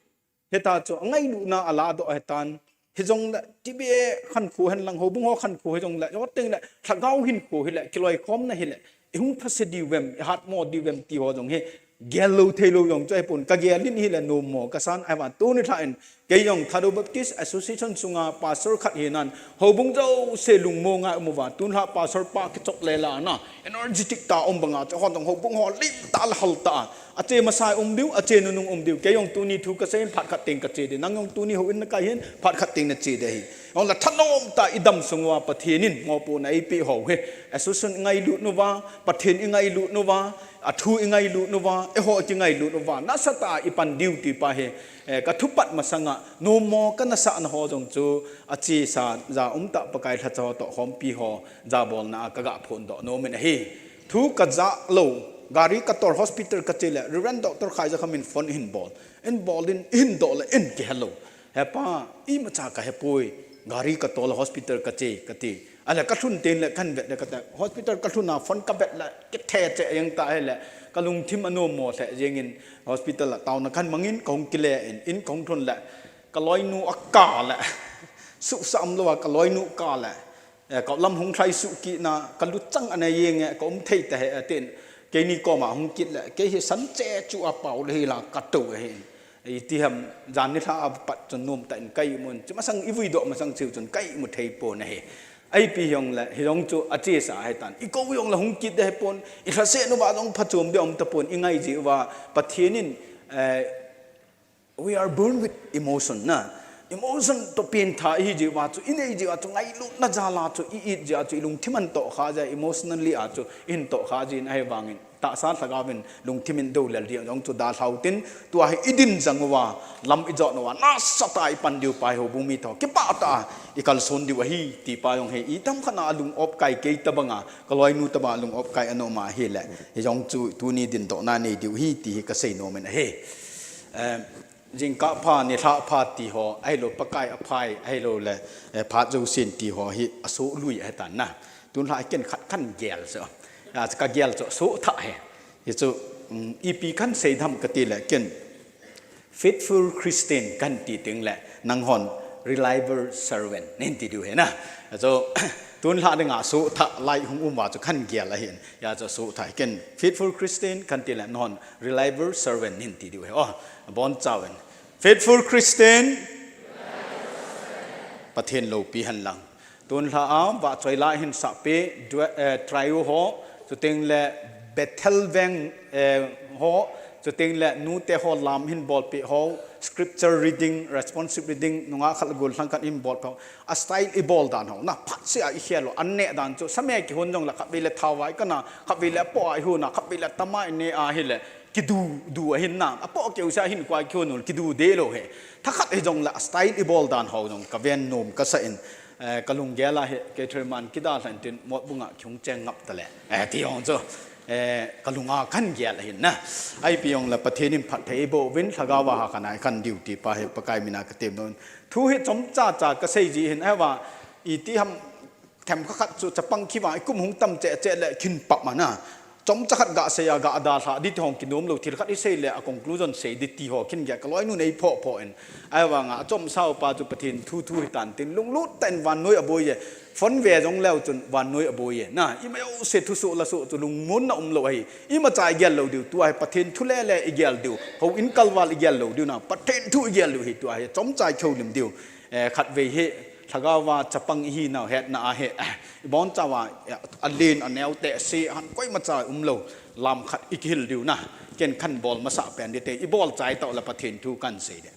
hita chu angailutna aladoh ahitan, hijongle, T B A khankho hen lang, houbung ho khankho hijongle, chuteng le, lhagao hinkho hile, kiloikhomna hile, ihung thase diu vem, ihatmo diu vem ti ho jong hi, gel lou thei lou jong chu ahipon, kagel in hile, nommo kasan, ahivang tuni lha in, Kei jong Thadou Baptist Association sunga pastor khat hinan, houbung jouse lungmong a um uva, tunlha pastor pa kichop le la na, energetic ta um banga, chu hon jong houbung ho lim ta le hal ta. Ache masai um diu, ache nunung um diu. Kei jong tuni thu kasei in phat khat teng kache ding. Nang jong tuni houin nakai hin phat khat teng nache ding ahi. Jong la thanom ta idam sung uva Pathen in mopohna eipeh ho hi. Association ingailut uva, Pathen ingailut uva, athu ingailut uva, eiho kingailut uva. Nasatah a ipan diu ti pa hi. Eh, kathupat masanga, nomo kanasahna ho jong chu, achesa, ja umtah Pakai lhacha ho toh khompi ho, jabolna a kaga phondoh nom in ahi. Thu kajah lou, gari katol hospital kache le, Reverend Doctor Khaizakham in phone ahin bol. Ahin bol in, ahin doh le, ahin kihelou. He pa, imacha kahepoi, gari katol hospital kache, kati. Ahile kalhun teng le kahin vet le kati, hospital kalhun a phone kavet le kithe cheh jeng ta ahile, kalungthim anommo lheh jeng in hospital a taona kahin mang in kahung kile in, in kahung lhun le, kaloinu akah le, suhsah umlou a kaloinu akah le, eh, kalam hung lhai suh kit na, kaluchang ana jeng e, kaum thei tahih e, tin, keini koma hung kit le, kei hi sanche chu apao le hi la katou ahi. Iti ham, jan nilhah a pat chun nomtah in ka imun, chu masang ivui doh masang chiu chun ka imu thei pon ahi. Ipi jong le, hijong chu achesa ahitan. Ikou jong le hung kit ding ahipon, ilhaseh uva jong phachom ding aum tapon, ingai jeh uva, Pathen in, eh, we are born with emotion na. Emotion toh pengtha ihi jeh uva chu, inei jeh uva chu, ngailutna jal a chu, i-it jeh a chu, ilungthim ahin tohkha jeh a, emotionally a chu, ihin tohkha jeh in ahivangin. Tahsa lhagao vin lungthim in doulel ding jong chu dalhau tin, tua hi idin jang uva, lam ijot uva, nasatah a ipan diu pa hi houbung mite ho kipah tah a ikalson diu ahi, ti pa jong hi itam khat na alung opkai kei tabanga, kaloinu tabanga alung opkai anom ahile, hijong chu tuni dindohna nei diu ahi, ti hi kasei nom in ahi. Eh, Jingkah pha, nilhah pha ti ho, ahilou Pakai aphai, ahilou le, eh, phat jousen ti ho hi asoh lui ahitan na. Tunlha ken khat kahin gel chu. A, kagel chu soh thah hi. Hichu, um, ipi kahin sei dem kati le ken faithful Christian kahin ti teng le nanghon reliable servant nahin ti diu ahi na. Chu, tunlha dinga soh thah lai hung um uva chu kahin gel ahin. Hijeh chu soh thah hi ken faithful Christian kahin ti le nanghon reliable servant nahin ti diu ahi. Oh, abonchauvin. Faithful Christian. Pathen loupi hen lang. Tunlha a, vahchoi la hin sahpi, dua-, eh, trio ho, chuteng le Bethel veng, eh, ho, chuteng le nute ho lam hin bolpeh ho, scripture reading, responsive reading, nungah khat le gollhang khat hin bolpeh ho. A style ibol dan ho, na phatseh a ikhel u, an neh dan chu, same kihon jong le khatvei le thaovai kana, khatvei le apoh a ihon a, khatvei le atama ineh ahile, kidu, du ahin na, apoh keu seh a hin koi kihon u, kidu deh lou hi. Thakhat hijong le, a style ibol dan ho jong, kaven nom kasah in, eh, kalunggel a hi, Catherine man kidalhan tin, Motbung a kihung cheng ngap tale, eh, ti jong chu, eh, kalunga kahin gel ahin na. Ipi jong le, Pathen in phatthei eiboh uvin, lhagao a hakha na kahin diu ti pa hi, Pakai mina katem nom in. Thu hi chomcha cha kasei ji hin, ahivang, iti ham, themkhat khat chu chapang kivang ikum hung tam cheh cheh le khin pap mana. Chomcha khat gasei a gadalha ding ti hong kinom lou, thil khat isei le a conclusion sei ding ti ho khin gel kaloinu nei phoh phoh in. Ahivanga achomsau pa chu Pathen thu thu hitan tin lunglut tah in vannoi aboi e. Phone ve jong leu chun vannoi aboi e. Na, ima jouse thusoh lasoh chu lungmonna umlou ahi. Imacha igel lou diu, tua hi Pathen thu lele igel diu. Houin kalval igel lou diu na, Pathen thu igel diu hi tua hi. Chomcha ikihoulim diu. Eh, khatvei hi, lhagao a chapang ihinau hetna ahi, eh, ibonchauva, eh, alen aneo teh seh, han koimacha umlou, lam khat ikihil diu na, ken kahin bol masah pen ding te, ibol chai tau le Pathen thu kahin sei ding.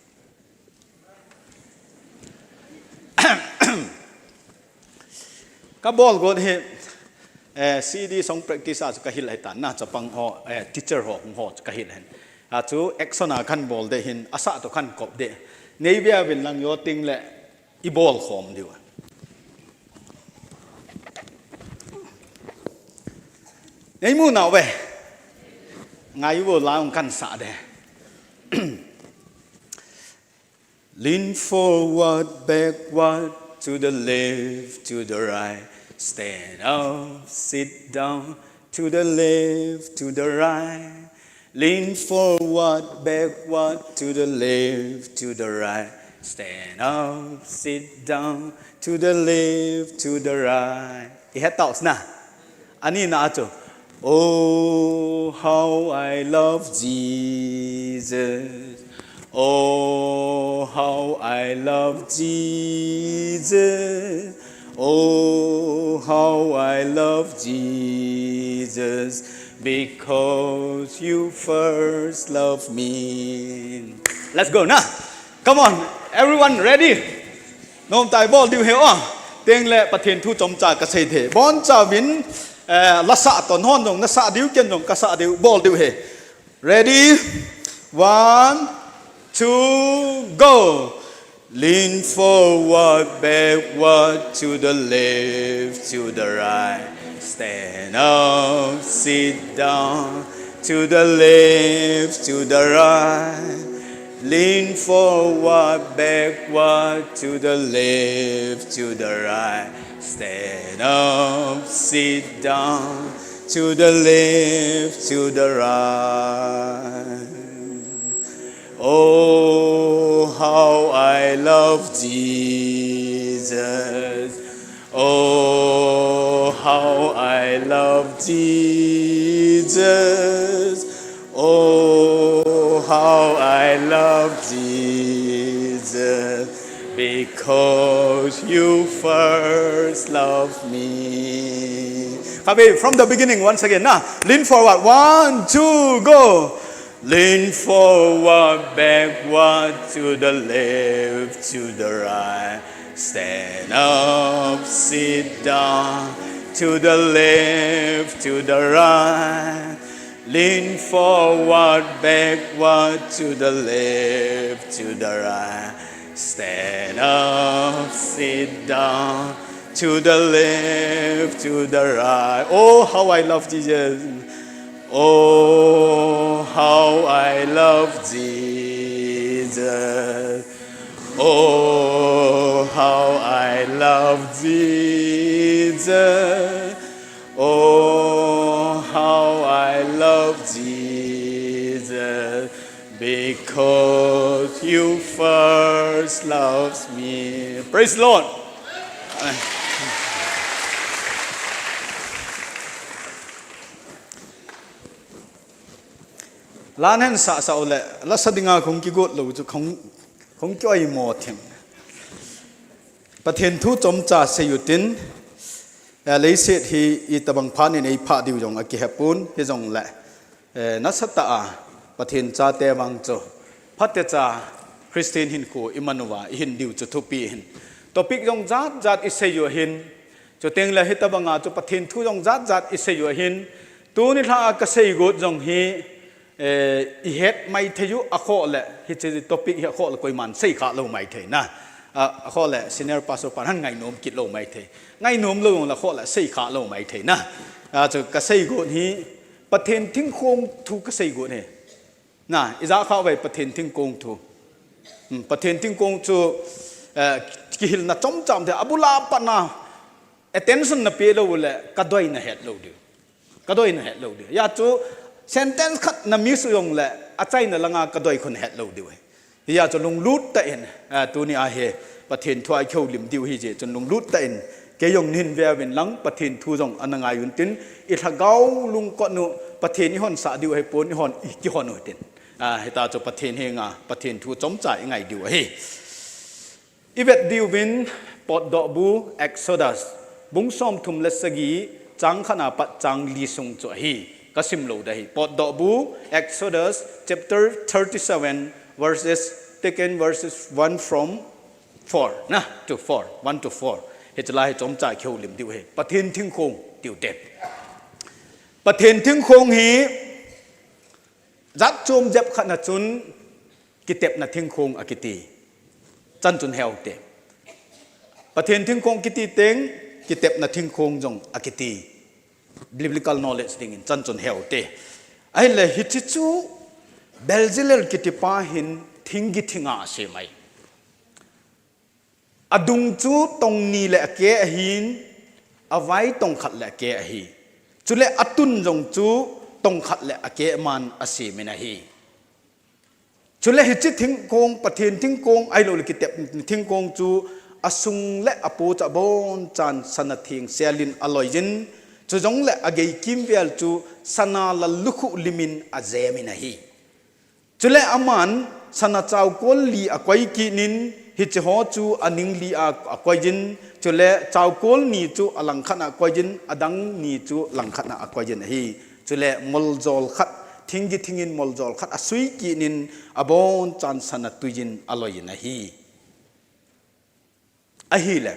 Kabol got hi, eh, C D song practice a chu kahil ahitan na, chapang ho, eh, teacher ho, hung ho chu kahil ahin. Achu action a kahin bol ding hin, asah toh kahin kop ding. Nei via vin lang jo teng le, ibol khom diu. Nei mu nau ve. Ngai u lang kahin sah ding. Lean forward, backward, to the left, to the right. Stand up, sit down, to the left, to the right. Lean forward, backward, to the left, to the right. Stand up, sit down, to the left, to the right. Ihet tau sna. Ani na chu. Oh, how I love Jesus. Oh, how I love Jesus. Oh, how I love Jesus. Because you first loved me. Let's go, na. Come on, everyone ready? Nom tai bol diu he o. Teng le Pathen thu chomcha kasei de. Boncha vin, eh, lasa to non jong nasa diu ken jong kasa diu bol diu he. Ready? One, two, go. Lean forward, backward, to the left, to the right. Stand up, sit down, to the left, to the right. Lean forward, backward, to the left, to the right. Stand up, sit down, to the left, to the right. Oh, how I love Jesus. Oh, how I love Jesus. Oh, how I love Jesus. Because you first loved me. Khatvei, from the beginning, once again, na. Lean forward. One, two, go. Lean forward, backward, to the left, to the right. Stand up, sit down, to the left, to the right. Lean forward, backward, to the left, to the right. Stand up, sit down, to the left, to the right. Oh, how I love Jesus. Oh, how I love Jesus. Oh, how I love Jesus. Oh, how I love Jesus. Because you first loved me. Praise the Lord. Lan hen sa sa ule, lasa dinga kong kigot lou chu kong, kong kioi mo thim. Pathen thu chomcha sei utin, eh, leiset hi itobang phat in eipha diu jong akihepon, hijongle, eh, nasatah a Pathen chate vang chu phatecha Christian hinkho iman uva ihin diu chu thupi hin. Topic jong jat jat isei u ahin, chuteng le hitobanga chu Pathen thu jong jat jat isei u ahin, tuni lha a kasei got jong hi, eh, ihet maithei u akhoh le, hiche topic hi akhoh le koiman sei kha lou maithei na. A, akhoh le senior pastor pan han ngainom kit lou maithei. Ngainom lou jongle akhoh le sei kha lou maithei na. A, chu kasei got hi Pathen thingkong thu kasei got hi. Na, ija kha uve Pathen thingkong thu. Hmm, Pathen thingkong chu, eh, kihilna chomcha um thei, abul a pat na attention napeh lou le, kadoi nahet lou diu. Kadoi nahet lou diu. Hijeh chun sentence khat na miss u jongle, achaina langa kadoi khu nahet lou diu. Hijeh chun lunglut tah in, eh, tuni a hi Pathen thu a kihoulim diu hijeh chun lunglut tah in, kei jong nahin ve uvin lang Pathen thu jong ana ngai untin, ilhagao lungkot u Pathen ihonsah diu ahipon, ihon, ikihon utin. Ah, hita chu Pathen henga, Pathen thu chomcha ingai diu ahi. Ivet diuvin Potdohbu Exodus, bung somthum le sagi, chang khat a pat chang li sung chu ahi. Kasim lou ding ahi. Potdohbu Exodus chapter thirty-seven, verses, taken verses one from four, na, to four, one to four. Hiche lai hi chomcha kihoulim diu ahi. Pathen thingkong tiu te. Pathen thingkong hi jat chom jep khat na chun kitepna thingkong akiti. Chan chun heu te. Pathen thingkong kiti teng, kitepna thingkong jong akiti. Biblical knowledge dingin chan chun heu te. Ahile hiche chu Bezalel kitipa hin thinggi thinga asem ahi. Adung chu tong ni le akeh ahin, avai tong khat le akeh ahi. Chule atun jong chu tong khat le akeh man asemin ahi. Chule hiche thingkong, Pathen thingkong, ahilou le kitep thingkong chu asung le apohcha abonchan sana theng selin aloiyin, chujongle agei kimvel chu sana lallukhuh limin ajemin ahi. Chule aman Sana chaukol li akoi kit in, hiche ho chu aning li a akoijin, chule chaukol ni chu alangkhat a akoijin, adang ni chu langkhat a akoijin ahi. Chule moljol khat, thinggi thingin moljol khat asui kit in, abonchan sana tuijin aloijin ahi. Ahile,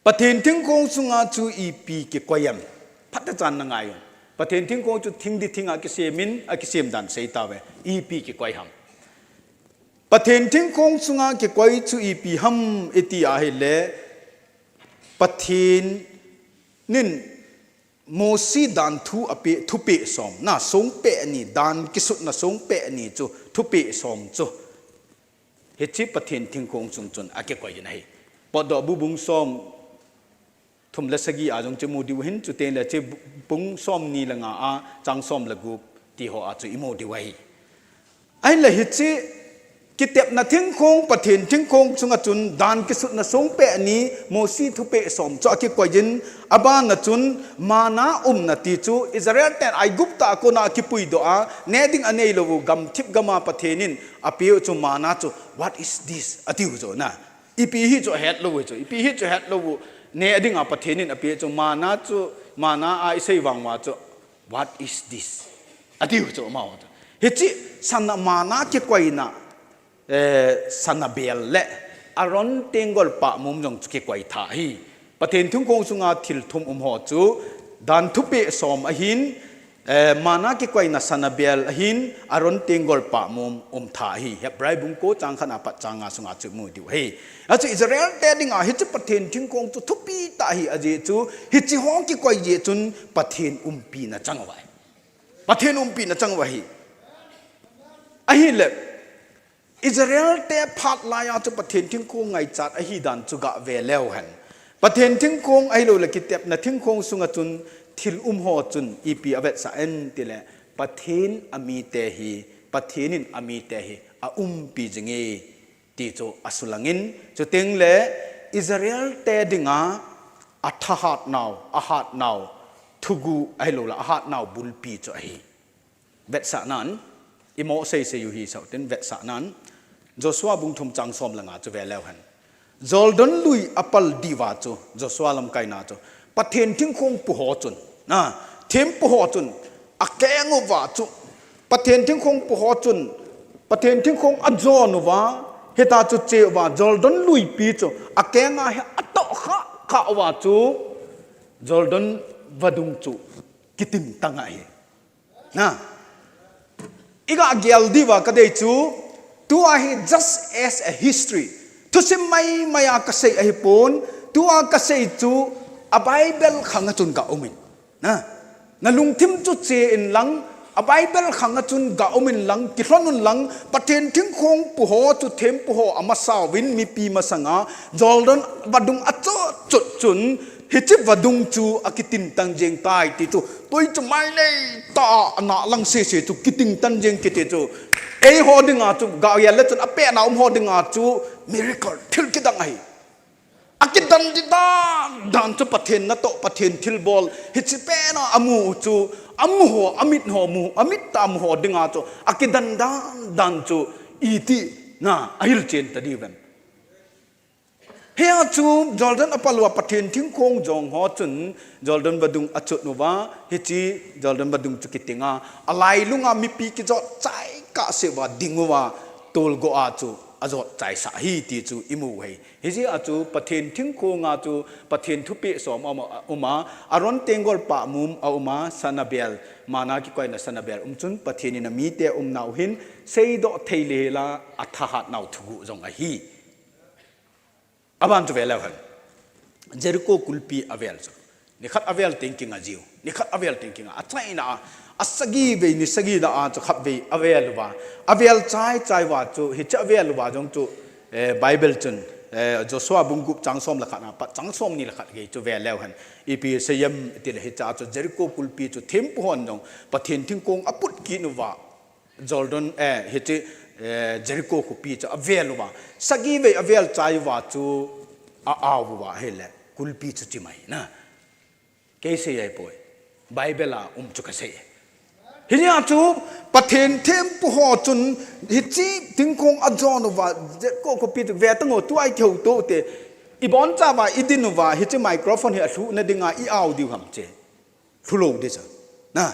Pathen thingkong sunga chu ipi kikoi ham? Phatechan na ngai un. Pathen thingkong chu thingdi thinga kisemin, akisem dan sei tauve. Ipi kikoi ham? Pathen thingkong sunga kikoi chu ipi ham iti ahile, Pathen in Mosi dan thu apeh, thupeh som, na songpeh ni, dan kisutna songpeh ni chu, thupeh som chu. Hiche Pathen thingkong sung chun akikoi in ahi. Potdohbu bung som thum le sagi a jong chu imu diu ahin, chuteng le hiche bung som ni le nga a chang som le gup ti ho a chu imu diu ahi. Ahinla hiche kitepna thingkong, Pathen thingkong sunga chun dan kisutna songpeh ni, Mosi thupeh som chu akikoi in, abana chun mana umna ti chu Israel ten Aigupta a kona akipuidoh a, ne ding aneilou u gamthip gama Pathen in apeh u chu mana chu, "What is this?" atiu chu na. Ipi hi chu ahetlou u chu. Ipi hi chu ahetlou u. Ne dinga Pathen in apeh chu mana chu, mana a isei vang uva chu, "What is this?" atiu chu amaho chu. Hiche sana mana kikoina, eh, sana bel le Aaron tenggol pahmum jong chu kikoi tha ahi. Pathen thingkong sunga thil thum um ho chu dan thupeh som ahin, eh, mana kikoina sana bel ahin, Aaron tenggol pahmum um tha ahi. Hebrai bung ko chang khat a pat chang nga sunga chu imu diu ahi. Achu Israel te dinga hiche Pathen thingkong chu thupi tah ahi, ajeh chu hiche ho kikoi jeh chun Pathen umpina chang uva ahi. Pathen umpina chang uva ahi. Ahile, Israel te phat laiya chu Pathen thingkong ngaichat ahi dan chu gave leu hen. Pathen thingkong ahilou le kitepna thingkong sunga chun thil um ho chun ipi avetsah em tile, Pathen amite hi, Pathen in amite hi aumpi jinge ti chu asulangin, chuteng le Israel te dinga athahat nau, ahat nau thugu ahilou le ahat nau bulpi chu ahi. Vetsahnan, imo seisei u hi sauten vetsahnan, Joshua bung thum chang som le nga chu ve leu hen. Jordan lui apal diuva chu, Joshua lamkaina chu, Pathen thingkong pu ho chun, na, thempu ho chun, akeng uva chu, Pathen thingkong pu ho chun, Pathen thingkong ajon uva, hita chu che uva, Jordan luipi chu, akenga hi atoh kha, kha uva chu, Jordan vadung chu, kitin tang ahi. Na. Iga gel diuva kadei chu, tua hi just as a history. Thusim maimai a kasei ahipon, tua kasei chu a Bible khanga chun ga umin. Na. Na lungthim chu che in lang, a Bible khanga chun ga umin lang, kilhon un lang, Pathen thingkong pu ho chu thempu ho amasa uvin mipi masanga, Jordan vadung achot chot chun, Hiche vadung chu akitin tan jeng tai ti chu. Tui chu mai nei ta a na lang sese chu kitin tan jeng kiti chu. Eiho dinga chu ga gel le chun apehna um ho dinga chu miracle thil kidang ahi. Akidan di dan dan chu Pathen natoh Pathen thilbol. Hiche pena amu u chu amu ho amit ho mu amit ta amu ho dinga chu akidan dan dan chu iti na ahilchen ta diu vem. Hia chu Jordan apal uva Pathen thingkong jong ho chun Jordan vadung achot uva, hiche Jordan vadung chu kitinga, alailunga mipi kijot chai kahse uva ding uva, tolgo a chu ajot chaisah ahi ti chu imu u ahi. Hijeh a chu Pathen thingkong a chu Pathen thupeh som aum a, Aaron tenggol pahmum aum a, sana bel, mana kikoina sana bel um chun Pathen in amite umnau hin seidoh thei lheh a, athahat nau thuguh jong ahi. Aban chu ve leu hen. Jericho kulpi avel chu. Nikhat avel teng kinga jiu. Nikhat avel teng kinga. Achaina a. Asagi vei ni sagi na a chu khatvei avel uva. Avel chai chai uva chu. Hiche avel uva jong chu. Eh, Bible chun. Eh, Joshua bung gup chang som le khat na pat chang som ni le khat gei chu ve leu hen. Ipi seiyem tile hiche a chu Jericho kulpi chu thempu hon jong. Pathen thingkong aput kit uva. Jordan, eh, hiche, eh, Jericho khopi chu avel uva. Sagi vei avel chai uva chu a-au uva ahile. Kulpi chu chimai na. Kei sei ahipoi. Bible a um chu kasei. Hinia chu Pathen thempu ho chun hiche thingkong ajon uva, Jericho khopi chu ve tang o, tua i kihouto u te. I boncha uva, i din uva, hiche microphone hi alhuhna dinga i au diu ham che. Lhu lou ding chu. Na.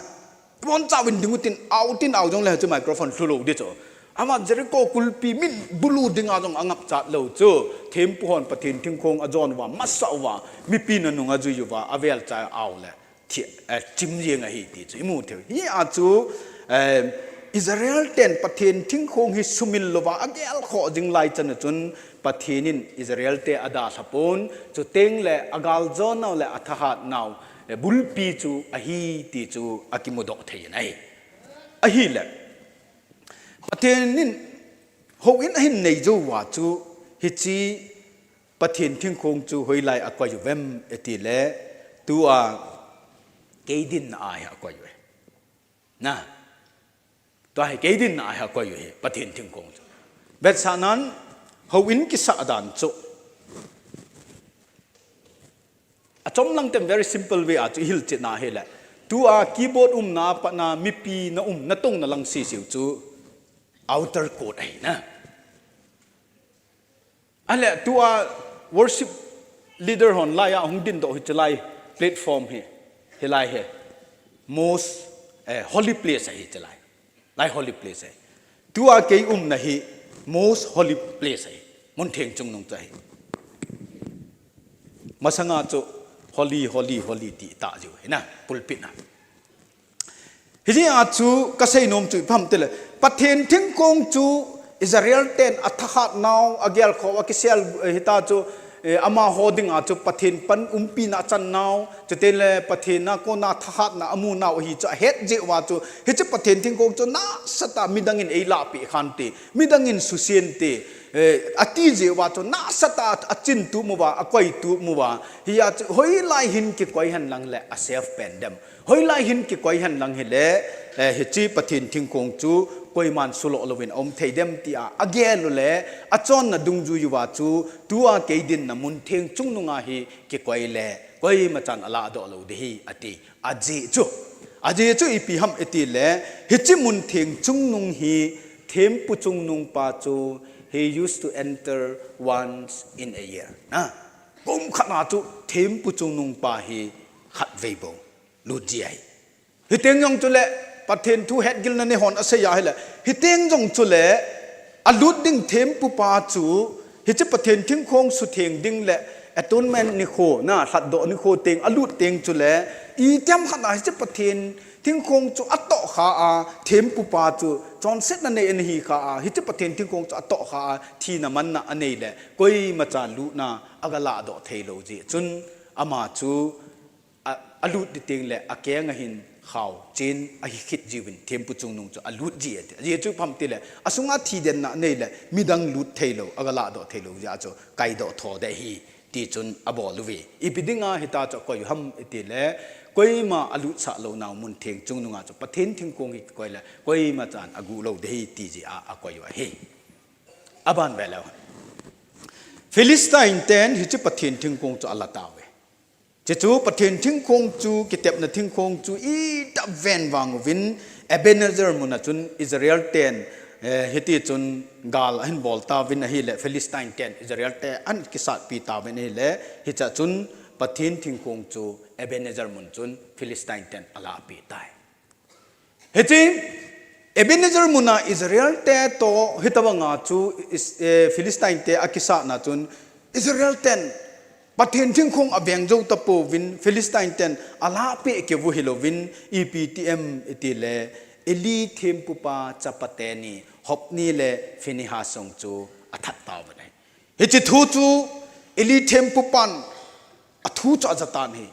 I boncha uvin ding utin au tin au jongle hiche microphone lhu lou ding chu. Ama Jericho kulpi min bulu dinga jong angap chat lou chu. Thempu hon Pathen thingkong ajon uva, masa uva, mipi nanung ajui uva, avel cha au le. Thi, eh, chim jeng ahi ti chu i mu thei u. Hia chu, eh, Israel ten Pathen thingkong hi sumil louva agel khoh jing lai chan a chun Pathen in Israel te adalha pon, chuteng le agal jo nau le athahat nau, eh, bulpi chu ahi ti chu akimudoh thei in ahi. Ahile, Pathen in houin ahin nei jou uva chu hiche Pathen thingkong chu hoilai a koi uvem i ti le, tua kei dinna a hi a koi uve. Na. Tua hi kei dinna a hi a koi uve, Pathen thingkong chu. Vetsahnan, houin kisah dan chu. Achom lang ten very simple way a chu i hilchetna hile. Tua keyboard umna a pat na mipi na um, na tongna lang sisiu chu outer court ahi na. Ahile, tua worship leader hon lai a hung dindoh hi chulai platform hi, hilai hi. Most, eh, holy place ahi chulai. Lai holy place ahi. Tua kei umna hi most holy place ahi. Mun theng chungnung chu ahi. Masanga chu holy, holy, holy ti ta jiu ahi na, pulpit na. Hijeh a chu kasei nom chu ipi ham tile, Pathen thingkong chu Israel ten athahat nau, agel khoh, akisel, eh, hita chu, eh, amaho dinga chu Pathen pan umpina achan nau, chuteng le Pathen a kona thahatna amu nau ahi chu ahet jeh uva chu, hiche Pathen thingkong chu nasatah a midang in eilahpeh khante, midang in susen te, eh, ati jeh uva chu nasatah a achin tup uva, akoi tup uva, hia chu hoilai hin kikoi hen lang le a safe pen dem. Hoilai hin kikoi hen lang hile, eh, hiche Pathen thingkong chu koiman suloh louvin aum thei dem tia agel u le, achonna dungjui uva chu, tua kei dinna mun theng chungnunga hi kikoi le, koima chan aladoh lou ding ahi, ati. Ajeh chu, ajeh chu ipi ham i ti le, hiche mun theng chungnung hi thempu chungnung pa chu, he used to enter once in a year. Na, kum khat na chu thempu chungnung pa hi khatvei bou lut ji ahi. Hiteng jong chule, Pathen thu hetgilna nei hon asei ahile, hiteng jong chule, alut ding thempu pa chu, hiche Pathen thingkong sutheng ding le, atonement nikho, na, lhatdoh nikho teng, alut teng chule, itiham khat na hiche Pathen thingkong chu atoh kha a, thempu pa chu, chonsetna nei ana hi kha a, hiche Pathen thingkong chu atoh kha a, thina manna anei le, koima chan lutna aga lahdoh thei lou jeh chun, ama chu, A, alut ding teng le, akeng a hin khao chen ahi khit jiuvin, thempu chungnung chu alut ji ati. Ajeh chu ipi ham tile, asunga thi denna nei le, midang lut thei lou, aga lahdoh thei lou jeh a chu, kaidoh tho ding ahi, ti chun abol uve. Ipi dinga hita chu akoi u ham i ti le, koima alutsah lou nau mun theng chungnunga chu, Pathen thingkong hi kikoi le, koima chan agu lou ding ahi, ti jeh a akoi u ahi. Aban ve leu. Philistine ten hiche Pathen thingkong chu ala tauve. Chuchu Pathen thingkong chu, kitepna thingkong chu itah ven vang uvin Ebenezer mun a chun Israel ten, eh, hiti chun gal ahin bol tauvin ahile, Philistine ten Israel te ahin kisatpi tauvin ahile, hichea chun Pathen thingkong chu Ebenezer mun chun Philistine ten ala pe tai. Hiche Ebenezer mun a Israel te toh hitabanga chu is-, eh, Philistine te akisatna chun Israel ten Pathen thingkong aveng jou tapouvin Philistine ten ala pe keu hilouvin ipi ti em i ti le Eli thempupa chapa teni Hophni le Phinehas jong chu athat tauvin ahi. Hiche thu chu Eli thempupan athu chu aja tan ahi.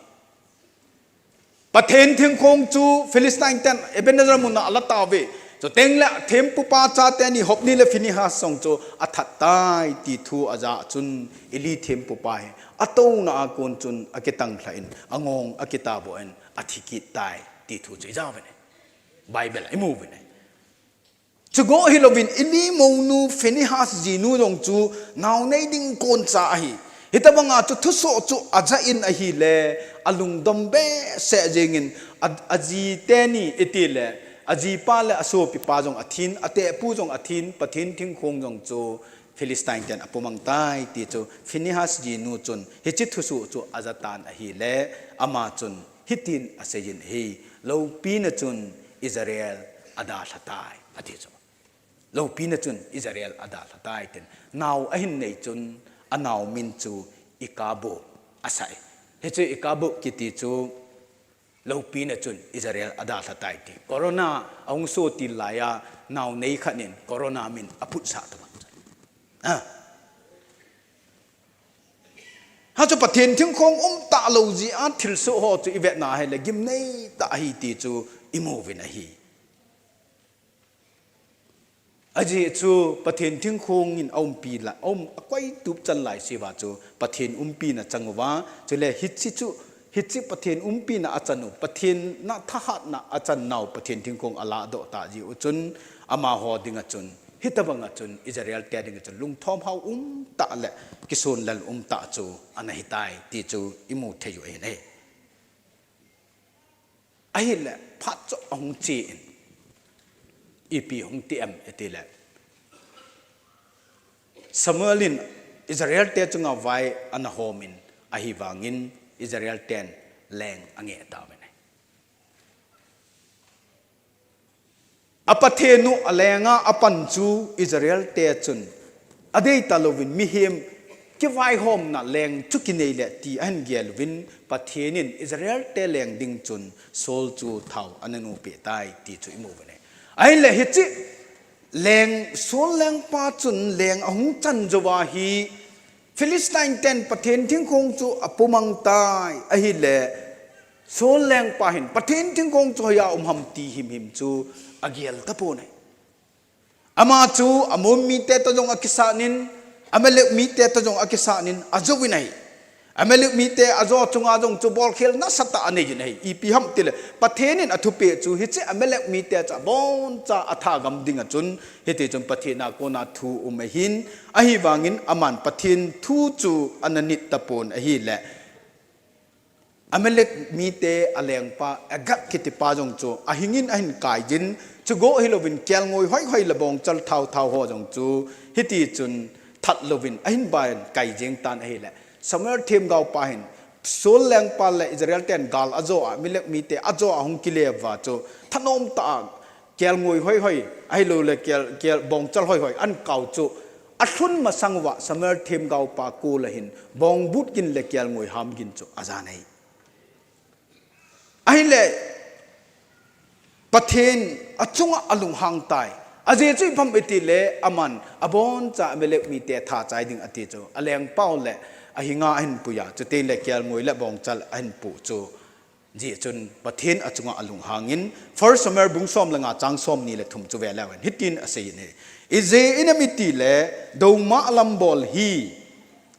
Pathen thingkong chu Philistine ten Ebenezer mun a ala tauve. Chuteng le thempupa cha teni Hophni le Phinehas jong chu athat tai ti thu aja chun Eli thempupa hi atouna a kon chun akitang lhah in angong akitabo in athi kit tai ti thu chu ija uvin ahi. Bible a imu uvin ahi. Chugo hilouvin Eli mounu Phinehas jinu jong chu naonei ding koncha ahi. Hitabanga chu thusoh chu aja in ahile alungdom behseh jengin a, aji teni i ti le Ajipa le asopipa jong athin, atepu jong athin, Pathen thingkhong jong chu Philistine ten apumang tai ti chu Phinehas jinu chun hiche thusoh chu ajatan ahile, ama chun hitin aseiyin ahi, loupina chun Israel adalha tai, ati chu. Loupina chun Israel adalha tai tin. Nao ahin nei chun anao min chu Ikabod asah e. Hichu Ikabod kiti chu loupina chun Israel adalha tai ti. Corona ahung sotil laiya nao nei khat in corona min aputsah tabang chu. Ha. Hichu Pathen thingkhong umtah lou jeh a thilsoh ho chu ivetna hile gimneitah ahi ti chu imu uvin ahi. Ajeh chu Pathen thingkhong in aumpi lai, aum, akoitup chan laiseuva chu Pathen umpina achang uva, chule hiche chu, hiche Pathen umpina achan u, Pathen na thahatna achan nau Pathen thingkhong alahdoh tah jeh u chun, amaho dinga chun, hitobanga chun Israel te dinga chun lungthom hao umtah le kisonlel umtah chu ana hitai ti chu imu thei u ahin ahi. Ahile, phat chu ahung che in, ipi hung ti em itile, Samuel in Israel te chunga vai ana hom in, ahivangin Israel ten leng angeh tauvin ahi. A Pathen u alenga apan chu Israel te chun adei talouvin mihem kivaihomna leng chu kinei le ti ahin gel uvin, Pathen in Israel te leng ding chun Saul chu thao ana nopeh tai ti chu imu uvin ahi. Ahile hiche leng, Saul lengpa chun leng ahung chan jouva hi Philistine ten Pathen thingkhong chu apumang tai ahile, Saul lengpa hin Pathen thingkhong chu hoiya um ham ti himhim chu agel tapon ahi. Ama chu Ammon mite toh jong akisatnin, Amalek mite toh jong akisatnin, ajouvin ahi. Amalek mite ajo chunga jong chu bolkhel nasatah aneiyin ahi. Ipi ham tile, Pathen in athupeh chu hiche Amalek mite chu aboncha athagam dinga chun, hitichun Pathen a kona thu um ahin, ahivangin aman Pathen thu chu ana nit tapon ahile, Amalek mite alengpa Agag kitipa jong chu ahingin ahin kaijin, chugoh hilouvin kelngoi hoihoi le bongchal thaothao ho jong chu hitichun that louvin ahin ban kai jeng tan ahile, Samuel themgaopa hin Saul lengpa le Israel ten gal ajo a, Amalek mite ajo a hung kile uva chu thanom tah a kelngoi hoihoi, ahiloule kel, kel bongchal hoihoi ahin kao chu, alhun masang uva Samuel themgaopa kol a hin bongbut gin le kelngoi ham gin chu ajan ahi. Ahile, Pathen achunga alunghang tai. Ajeh chu ipi ham itile, aman aboncha Amalek mite tha chai ding ati chu alengpau le ahinga ahin puiya, chutengle kelngoi le bongchal ahin pu chu. Jeh chun Pathen achunga alunghangin, First Samuel bung som le nga chang somni le thum chu veleuhen hitin aseiyin ahi. Ijeh inem itile, douma lam bol hi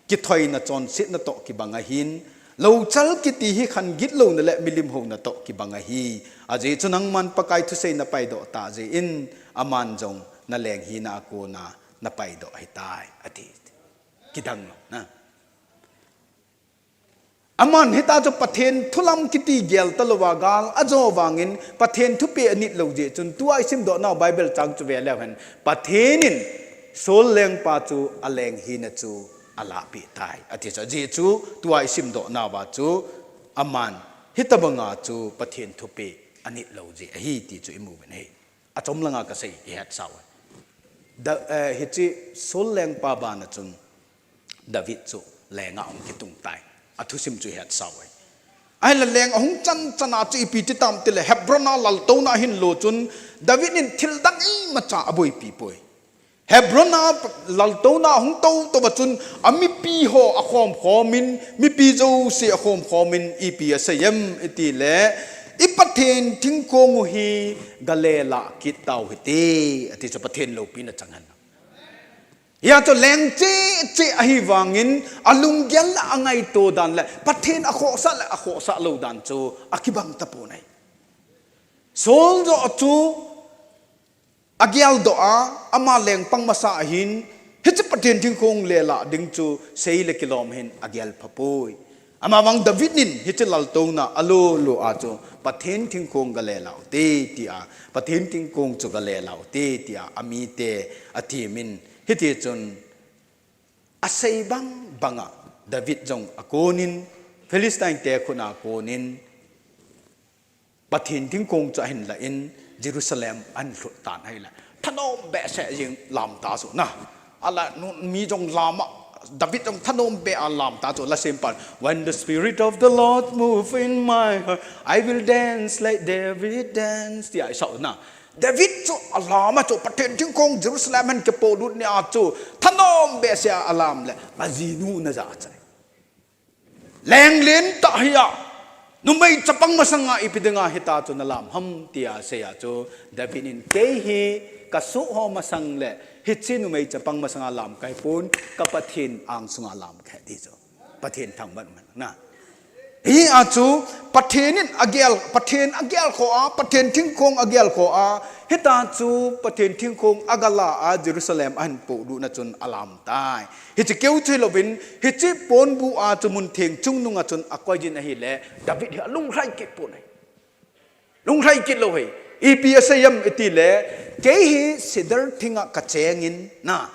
kithoina chonsetna toh kibang ahin, louchal kiti hi khan gitlouna le milim houna toh kibang ahi. Ajeh chu nangman Pakai thusei napaidoh tah jeh in, aman jong naleng hina a kona napaidoh ahitai, ati. Kidang lou na. Aman hita chu Pathen thulam kiti gel talouva gal ajo vangin Pathen thupeh anit lou jeh chun tua isimdohnau Bible chang chu veleuhen Pathen in Saul lengpa chu aleng hina chu alahpeh tai ati chu. Ajeh chu tua isimdohnauva chu aman hitobanga chu Pathen thupeh anit lou jeh ahi ti chu imu uvin ahi. Achom langa kasei ihetsau. Da, eh, hiche Saul lengpa bana chun David chu lenga ahung kitung tai. Athusim chu ihetsau. Ahile leng ahung chan chana chu ipi ti tam tile Hebron a laltouna ahin lo chun David in thildang imacha aboipi poi. Hebron a laltouna ahung tou touva chun amipi ho akhom khomin, mipi jouse akhom khomin ipi asei em itile, i Pathen thingkhong u hi gale lah kit tau hite, ati chu Pathen loupina chang hen. Hia chu leng cheh cheh ahi vangin, alunggel le angaito dan le, Pathen akhohsah le akhohsah lou dan chu akibang tapon ahi. Saul joh chu ageldoh a, ama lengpang masa ahin, hiche Pathen thingkhong le lah ding chu sei le kilom hin agel phapoi. Amavang David in hiche laltouna alolo a chu Pathen thingkong gale lau te tia, Pathen thingkong chu gale lau te tia, amite athemin hiti chun asei bang banga David jong akonin Philistine te khut a konin Pathen thingkong chu ahin la in Jerusalem ahin lhut tan ahile. Thanom behseh jing lam ta chu na. Ala nu mi jong lama, David jong thanom beh a lam ta chu la simple. When the Spirit of the Lord move in my heart, I will dance like David dance. Tia isah na. David chu alama chu Pathen thingkong Jerusalem ahin kipolut ni a chu thanom behseh a alam le ajinu na ja chai. Lenglen tah hi a, numei chapang masanga ipi dinga hita chu nalam ham tia asei a chu David in kei hi kasuh ho masang le hiche numei chapang masanga lam kahi pon ka Pathen angsunga lam kahi ti chu. Pathen thangvah man na. Hi a chu Pathen in agel, Pathen agel kho a, Pathen thingkong agel kho a, hita chu Pathen thingkong agala a Jerusalem ahin polut na chun alam tai. Hiche keu chu hilouvin, hiche ponbuh a chu mun theng chungnung a chun akoi jin ahile, David hi alunglhai kit pon ahi. Lunglhai kit lou ahi. Ipi asei em itile, kei hi sidar thinga kachengin, na.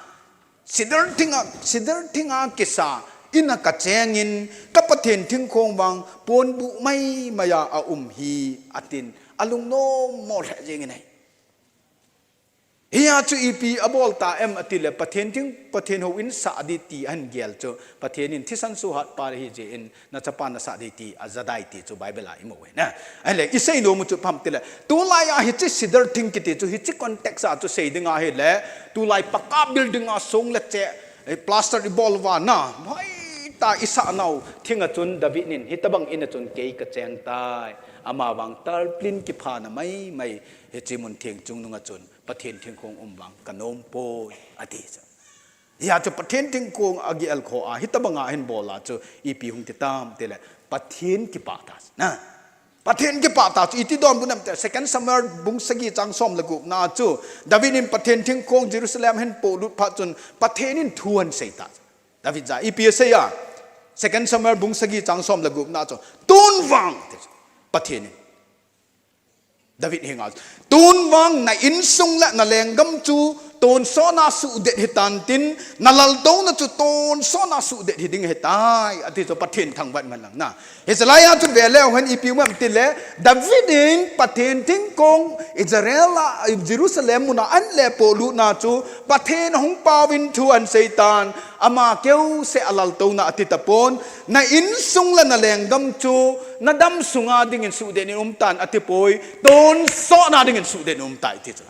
Sidar thinga, sidar thinga kisa, ina kachengin, ka Pathen thingkong vang, ponbuh maimai a aum hi, atin, alung nommo lheh jengin ahi. Hia chu ipi abol ta em atile, Pathen thing, Pathen houin sah ding ti ahin gel chu, Pathen in thisan suhat pa hi jeh in, na chapa nasah ding ti, aja ding ti chu Bible a imu uve na. Ahile, isei nom u chu ipi ham tile, tulai a hiche sidar thing kiti chu, hiche context a chu sei ding ahile, tulai pakka building a song le che, eh, plaster ibol uva na, hoitah a isah nau thing a chun David in, hitabang in a chun kei kacheng tai, amavang tarpaulin kiphana maimai, hiche mun theng chungnung a chun, Pathen thingkong um vang kanom poi, ati chu. Hia chu Pathen thingkong agel kho a, hitabanga ahin bol a chu, ipi hung ti tam tile, Pathen kipah ta chu. Na. Pathen kipah ta chu, iti donbut em tile, Second Samuel bung sagi chang som le gup na chu, David in Pathen thingkong Jerusalem ahin polut phat chun, Pathen in thu ahin sei ta chu. David ja, ipi asei a, Second Samuel bung sagi chang som le gup na chu, tun vang, Pathen in. David henga, tun vang na insung le na lenggam chu tonsot na suhdet hitan tin, na laltouna chu tonsot na suhdet hiding ahitai, ati chu Pathen thangvah man lang na. Hichelai a chu ve leu hen ipi um em tile, David in Pathen thingkong Israel a, Jerusalem mun a ahin le polut na chu Pathen hung paovin thu ahin sei tan, ama keuseh a laltouna ati tapon, na insung le na lenggam chu, na dam sunga dingin suhdet in um tan ati poi, tonsot na dingin suhdet in um tai ti chu.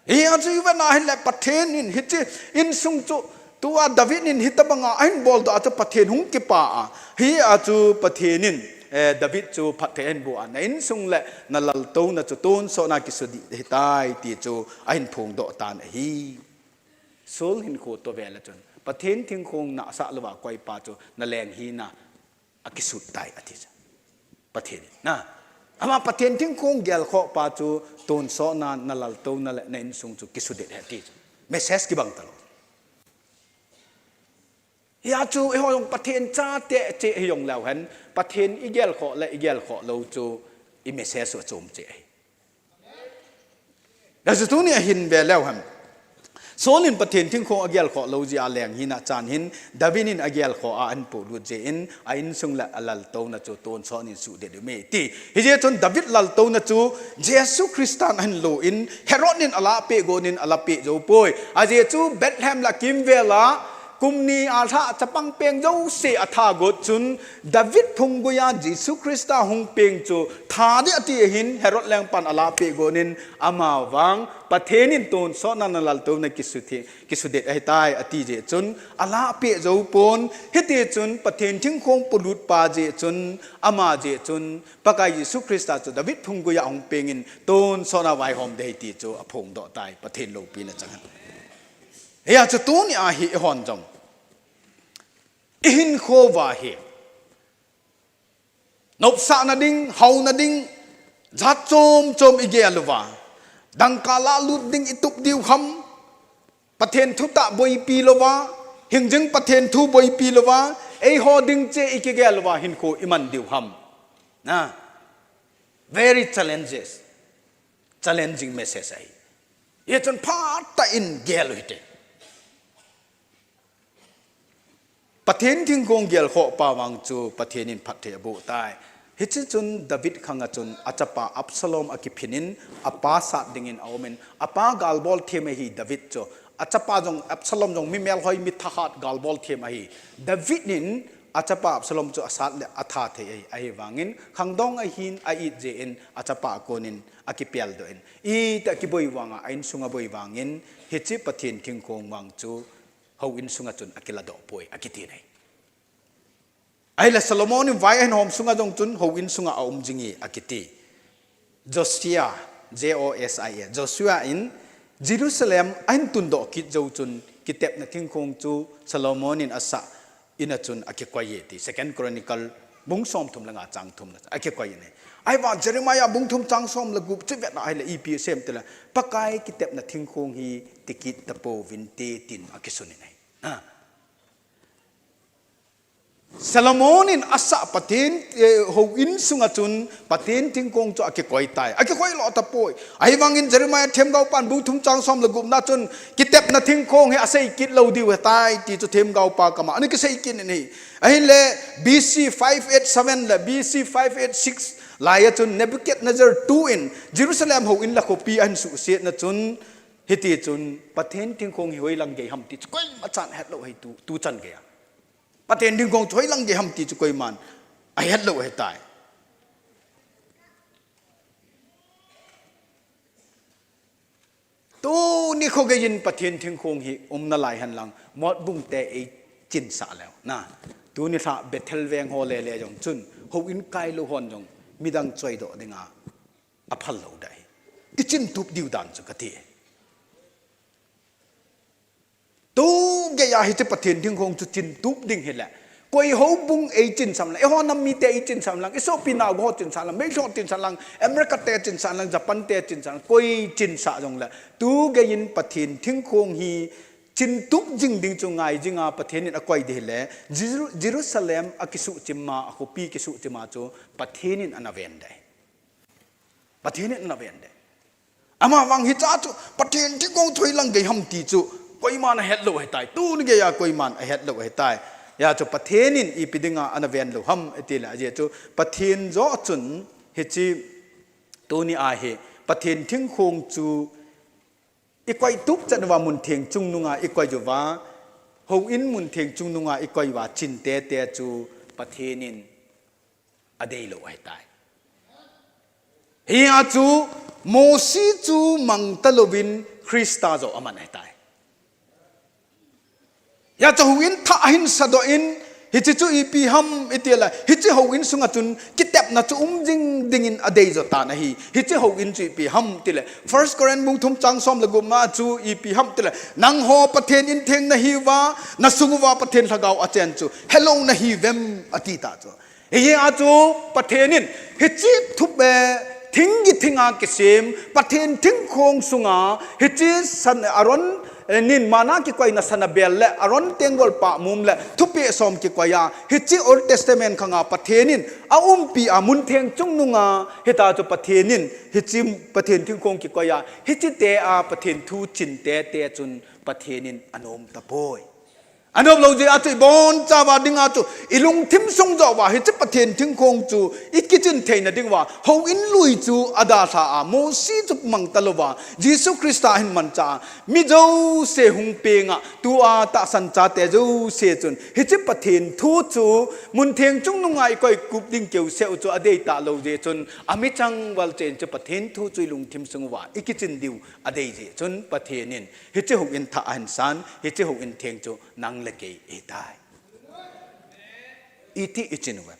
Hia chu ivet na hile Pathen in hiche insung chu tua David in hitabanga ahin bol doh a chu Pathen hung kipah a. Hia chu Pathen in, eh, David chu phatthei ahin boh a, na insung le na laltouna chu tonsot na kisuhdet hitai ti chu ahin phongdoh tan ahi. Saul hinkho toh ve le chun, Pathen thingkong nahsah louva koi pa chu na leng hina akisut tai ati chu. Pathen in, na. Ama Pathen thingkong gel kho pa chu tonsot na, na laltouna le na insung chu kisuhdet ahi ati chu. Message kibang talou. Hia chu eiho jong Pathen chate che hi jong leu hen, Pathen igel kho le igel kho lou chu i message u achom cheh ahi. Hijeh chun tuni a hin ve leu hen, Saul in Pathen thingkong agel kho lou jeh a leng hina chan hin, David in agel kho a ahin polut jeh in, a insung le a laltouna chu tonsot in suhdet um e ti. Hijeh chun David laltouna chu Jesu Christa in ahin lo in, Herod in ala peh gon in ala peh jou poi. Ajeh chu Bethlehem la kimvel a, kum ni a lha chapang peng jouse atha got chun, David phunggui a Jesu Christa hung peng chu that ding ati ahin Herod lengpan ala peh gon in ama vang Pathen in tonsot na na laltouna kisuhdet, kisuhdet ahitai ati jeh chun ala peh jou pon hiti chun Pathen thingkong polut pa jeh chun ama jeh chun Pakai Jesu Christa chu David phunggui a hung peng in tonsot na vaihom ding ahi ti chu aphongdoh tai Pathen loupina chang hen. Hia chu tuni a hi eihon jong. Ihinkho uva hi. Nopsahna ding, haona ding, jat chom chom igel uva. Dangka lalut ding itup diu ham. Pathen thutah boipi louva. Hingjing Pathen thu boipi louva. Eiho ding che i kigel uva hinkho i man diu ham. Na. Very challenges. Challenging message ahi. Hichun phatah in gel u hite. Pathen thingkong gelkhoh pa vang chu Pathen in phatthei aboh tai. Hiche chun David khanga chun achapa Absalom akiphin in apa sat dingin aumin, apa galbol them ahi David chu. Achapa jong Absalom jong mi melhoi mi thahat galbol them ahi. David in achapa Absalom chu asat le atha thei ahi. Ahivangin khangdong ahin a-it jeh in achapa akonin akipel doh in, iti akiboi vanga a-insunga boi vangin hiche Pathen thingkong vang chu houin sunga chun akiladoh poi, akiti nei. Ahile Solomon in vai ahin hom sunga jong chun houin sunga aum jing e akiti. Josia, J O S I A, Joshua in Jerusalem ahin tundoh kit jou chun kitepna thingkong chu Solomon in asah in a chun akikoi e ti. Second Chronicle bung somthum le nga chang thum na akikoi e. Ahivang Jeremiah bung thum chang som le gup chu vetna ahile ipi asei em tile, Pakai kitepna thingkong hi tikit tapouvin te tin akisun e. Ha. Solomon in asah Pathen, eh, houin sunga chun Pathen thingkong chu akikoi tai. Akikoi lou tapoi. Ahivangin Jeremiah themgao pan bung thum chang som le gupna chun kitepna thingkong hi asei kit lou diu ahitai ti chu themgao pa kama ana kisei kit in ahi. Ahile B C five eight seven le B C five eight six lai a chun Nebuchadnezzar two in Jerusalem houin le khopi ahin suhsetna chun hiti chun Pathen thingkong hi hoilang gei ham ti chu koima chan ahet lou ahi tu, tu chan gei a. Pathen thingkong chu hoilang gei ham ti chu koiman ahet lou ahitai. Tuni kho geiyin Pathen thingkong hi umna lai hen lang, Motbung te eichinsah leu. Na, tuni lha Bethel veng ho le le jong chun, houin kai lou hon jong, midang choi doh dinga aphal lou dai. I chin tup diu dan chu kati. Tu geiya hiche Pathen thingkong chu chin tup ding hile. Koi houbung eichinsah lang, eiho nam mite eichinsah lang, i sopi nau ho chinsah lang, meilhei chinsah lang, America te chinsah lang, Japan te chinsah lang, koi chinsah jongle. Tu geiyin Pathen thingkong hi chin tup jing ding chu ngai jinga Pathen in akoi ding hile. Jeru-, Jerusalem akisuhchim ma, akhopi kisuhchim ma chu Pathen in ana ven dai. Pathen in ana ven dai. Ama vang hicha chu Pathen thingkong chu hoilang gei ham ti chu koiman ahet lou ahitai. Tuni geiya koiman ahet lou ahitai. Hijeh chun Pathen in ipi dinga ana ven lou ham itile ajeh chu Pathen joh chun hiche tuni a hi Pathen thingkong chu i koi tup chan uva muntheng chungnunga i koi uva, houin muntheng chungnunga i koi uva chin tete chu Pathen in adei lou ahitai. Hia chu Mosi chu mang talouvin Christa joh aman ahitai. Hia chu houin thah ahin sadoh in, hiche chu ipi ham itile, hiche houin sunga chun kitepna chu um jing dingin adei jo tan ahi. Hiche houin chu ipi ham tile, First Corinth bung thum chang som le gup ma chu ipi ham tile, nangho Pathen in theng nahiuva, nasung uva Pathen lhagao achen chu helou nahiuvem ati ta chu. Hijeh a chu Pathen in hiche thup, eh, thinggi thinga kisem Pathen thingkong sunga hiche san Aaron, eh, nin mana kikoina sana bel le Aaron tenggol pahmum le thupeh som kikoiya hiche Old Testament khanga Pathen in aumpi a muntheng chungnunga hita chu Pathen in hiche Pathen thingkong kikoiya hiche te a Pathen thu chin tete chun Pathen in anom tapoi. Anom lou jeh a chu ibonchauva dinga chu, ilungthim sung joh uva, hiche Pathen thingkong chu, ikichin theina diuva, houin lui chu adalha a, Mosi chu mang talouva, Jesu Christa ahin mancha a, mi jouse hung penga, tua tahsan chate jouse chun, hiche Pathen thu chu, muntheng chungnunga ikoi kup ding keuseu chu, adei talou jeh chun, amichang val chen chu Pathen thu chu ilungthim sung uva, ikichin diu, adei jeh chun Pathen in, hiche houin thah ahin san, hiche houin theng chu nang le kei ahitai. Iti ichin uve.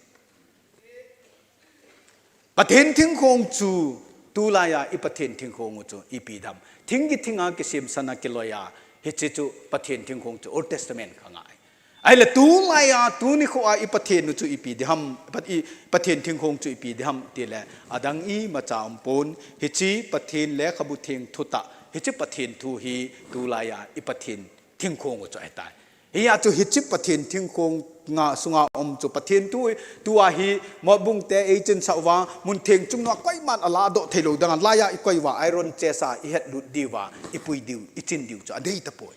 Pathen thingkong chu tulaiya i Pathen thingkong u chu ipi dam. Thinggi thinga kisem sana kiloiya hiche chu Pathen thingkong chu Old Testament khanga ahi. Ahile tulaiya tuni khoa i Pathen u chu ipi diham, Pat-, i Pathen thingkong chu ipi diham tile adang imacha umpon hiche Pathen lekhabu theng thutah hiche Pathen thu hi tulaiya i Pathen thingkong u chu ahitai. Hia chu hiche Pathen thingkong nga sunga um chu Pathen thu, tua hi mol bung te ei chin sa uva, mun theng chungnunga koiman ala doh thei lou ding a, laiya i koi uva, iron chest a i het lut diu va, i pui diu, i chin diu chu adei tapoi.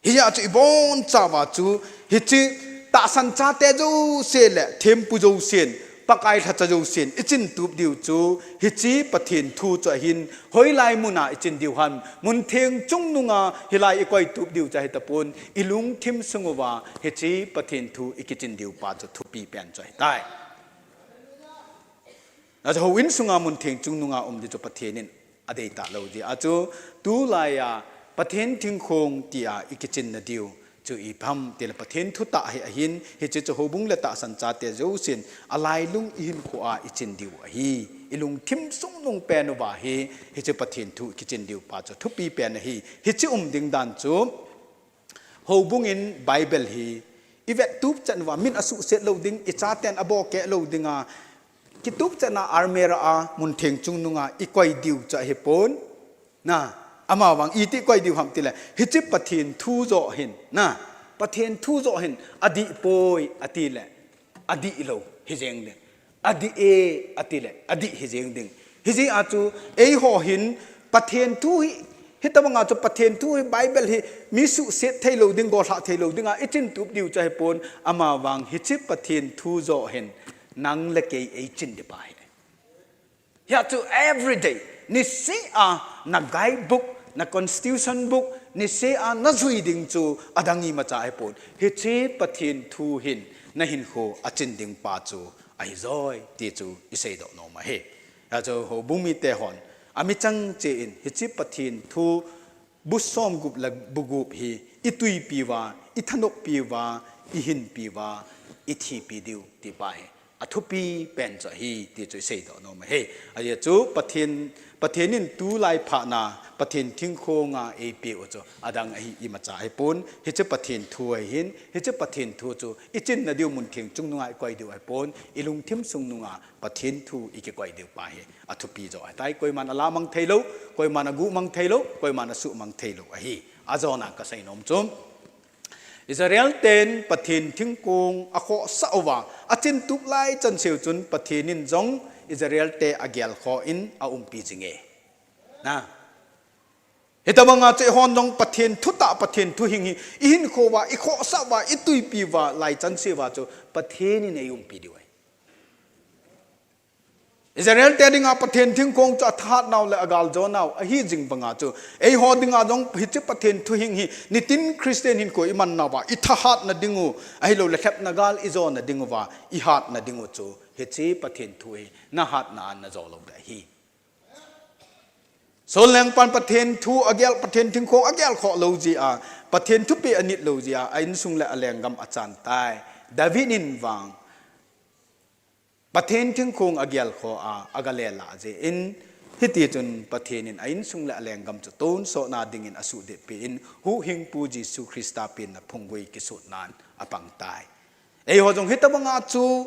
Hijeh a chu i bonchauva chu, hiche tahsan chate jouse le thempu jousen, Pakai lhacha jousen i chin tup diu chu, hiche Pathen thu chu ahin, hoilai muna i chin diu ham, mun theng chungnunga hilai i koi tup diu chu ahi tapon, i lungthim sung uva, hiche Pathen thu i kichin diu pa chu thupi pen chu ahitai. Achu houin sunga mun theng chungnunga um di chu Pathen in adei talou jeh a chu, tulaiya Pathen thingkhong tia i kichin na diu chu ipi ham tile Pathen thutah hi ahin, hiche chu houbung le tahsan chate jousen alailung i hinkhoa i chin diu ahi. I lungthim sungnung pen uva hi, hiche Pathen thu i kichin diu pa chu thupi pen ahi. Hiche um ding dan chu, houbung in Bible hi i vet tup chan uva, min asuhset lou ding, i chaten abo keh lou dinga, kitup chan a almirah a mun theng chungnunga i koi diu chu ahipon. Na, amavang iti koi diu ham tile, hiche Pathen thu joh hin, na, Pathen thu joh hin, adih poi atile, adih lou hi jeng ding. Adih e, atile, adih hi jeng ding. Hijeh a chu, eiho hin, Pathen thu hi, hitobanga chu Pathen thu hi, Bible hi, mi suhset thei lou ding, golhah thei lou dinga, i chin tup diu chu ahipon, amavang hiche Pathen thu joh hin, nang le kei ei chin di pa hi. Hia chu everyday, niseh a, na guidebook, na constitution book, niseh a, na jui ding chu, adang imacha ahipon. Hiche Pathen thu hin, na hinkho achin ding pa chu, ahi joi, ti chu i seidoh nom ahi. Achu houbung mite hon, amichang cheh in, hiche Pathen thu, bu somgup le bu gup hi, i tuipi uva, i thanoppi uva, i hinpi uva, i thipi diu, ti pa hi. Athupi pen chu ahi, ti chu i seidoh nom ahi. Ajeh chu Pathen, Pathen in tulai phat na, Pathen thingkhonga eipeh u chu, adang ahi imacha ahipon, hiche Pathen thu ahin, hiche Pathen thu chu, i chin na diu mun theng chungnunga i koi diu ahipon, i lungthim sungnunga, Pathen thu i kikoi diu pa hi athupi joh ahitai, koiman alamang thei lou, koiman aguhmang thei lou, koiman asuhmang thei lou ahi. Ajona ka seinom chu, Israel ten Pathen thingkhong akhohsah uva, achin tup lai chan cheh u chun Pathen in jong Israel te agelkhoh in aumpi jinge. Na. Hitobanga chu eihon jong Pathen thutah, Pathen thuhing hi, i hinkho uva, i khohsah uva, i tuipi uva, lai chan cheh uva chu Pathen in eiumpi diu ahi. Israel te dinga Pathen thingkhong chu athahat nau le agal jo nau ahi jing banga chu, eiho dinga jong hiche Pathen thuhing hi, nitin Christian hinkho i man nauva, i thahat na diu, ahilou le lhepna gal i jo na diuva, i hat na diu chu, hiche Pathen thu hi, na hat na a na jo lou ding ahi. Sol lengpan Pathen thu agel, Pathen thingkhong agelkhoh lou jeh a, Pathen thupeh anit lou jeh a, a insung le a lenggam achan tai. David in vang, Pathen thingkhong agelkhoh a, aga lelah jeh in, hiti chun Pathen in a insung le a lenggam chu tonsot na dingin asuhdih peh in, huhhingpu Jesu Christa penna phunggui kisut nan apang tai. Eiho jong hitobanga chu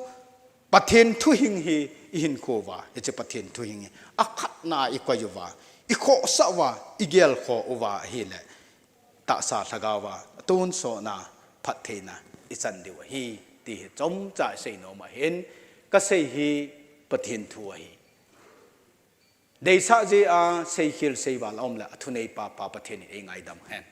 Pathen thuhing hi i hinkho uva, hiche Pathen thuhing hi akhatna a i koi uva, i khohsah uva, i gelkhoh uva ahile, tahsa lhagao va tonsot na phattheina i chan diu ahi, ti hi chomcha i seinom ahin, ka sei hi Pathen thu ahi. Deisah jeh a seikhel seival aum le athunei pa, pa Pathen in eingaidam hen.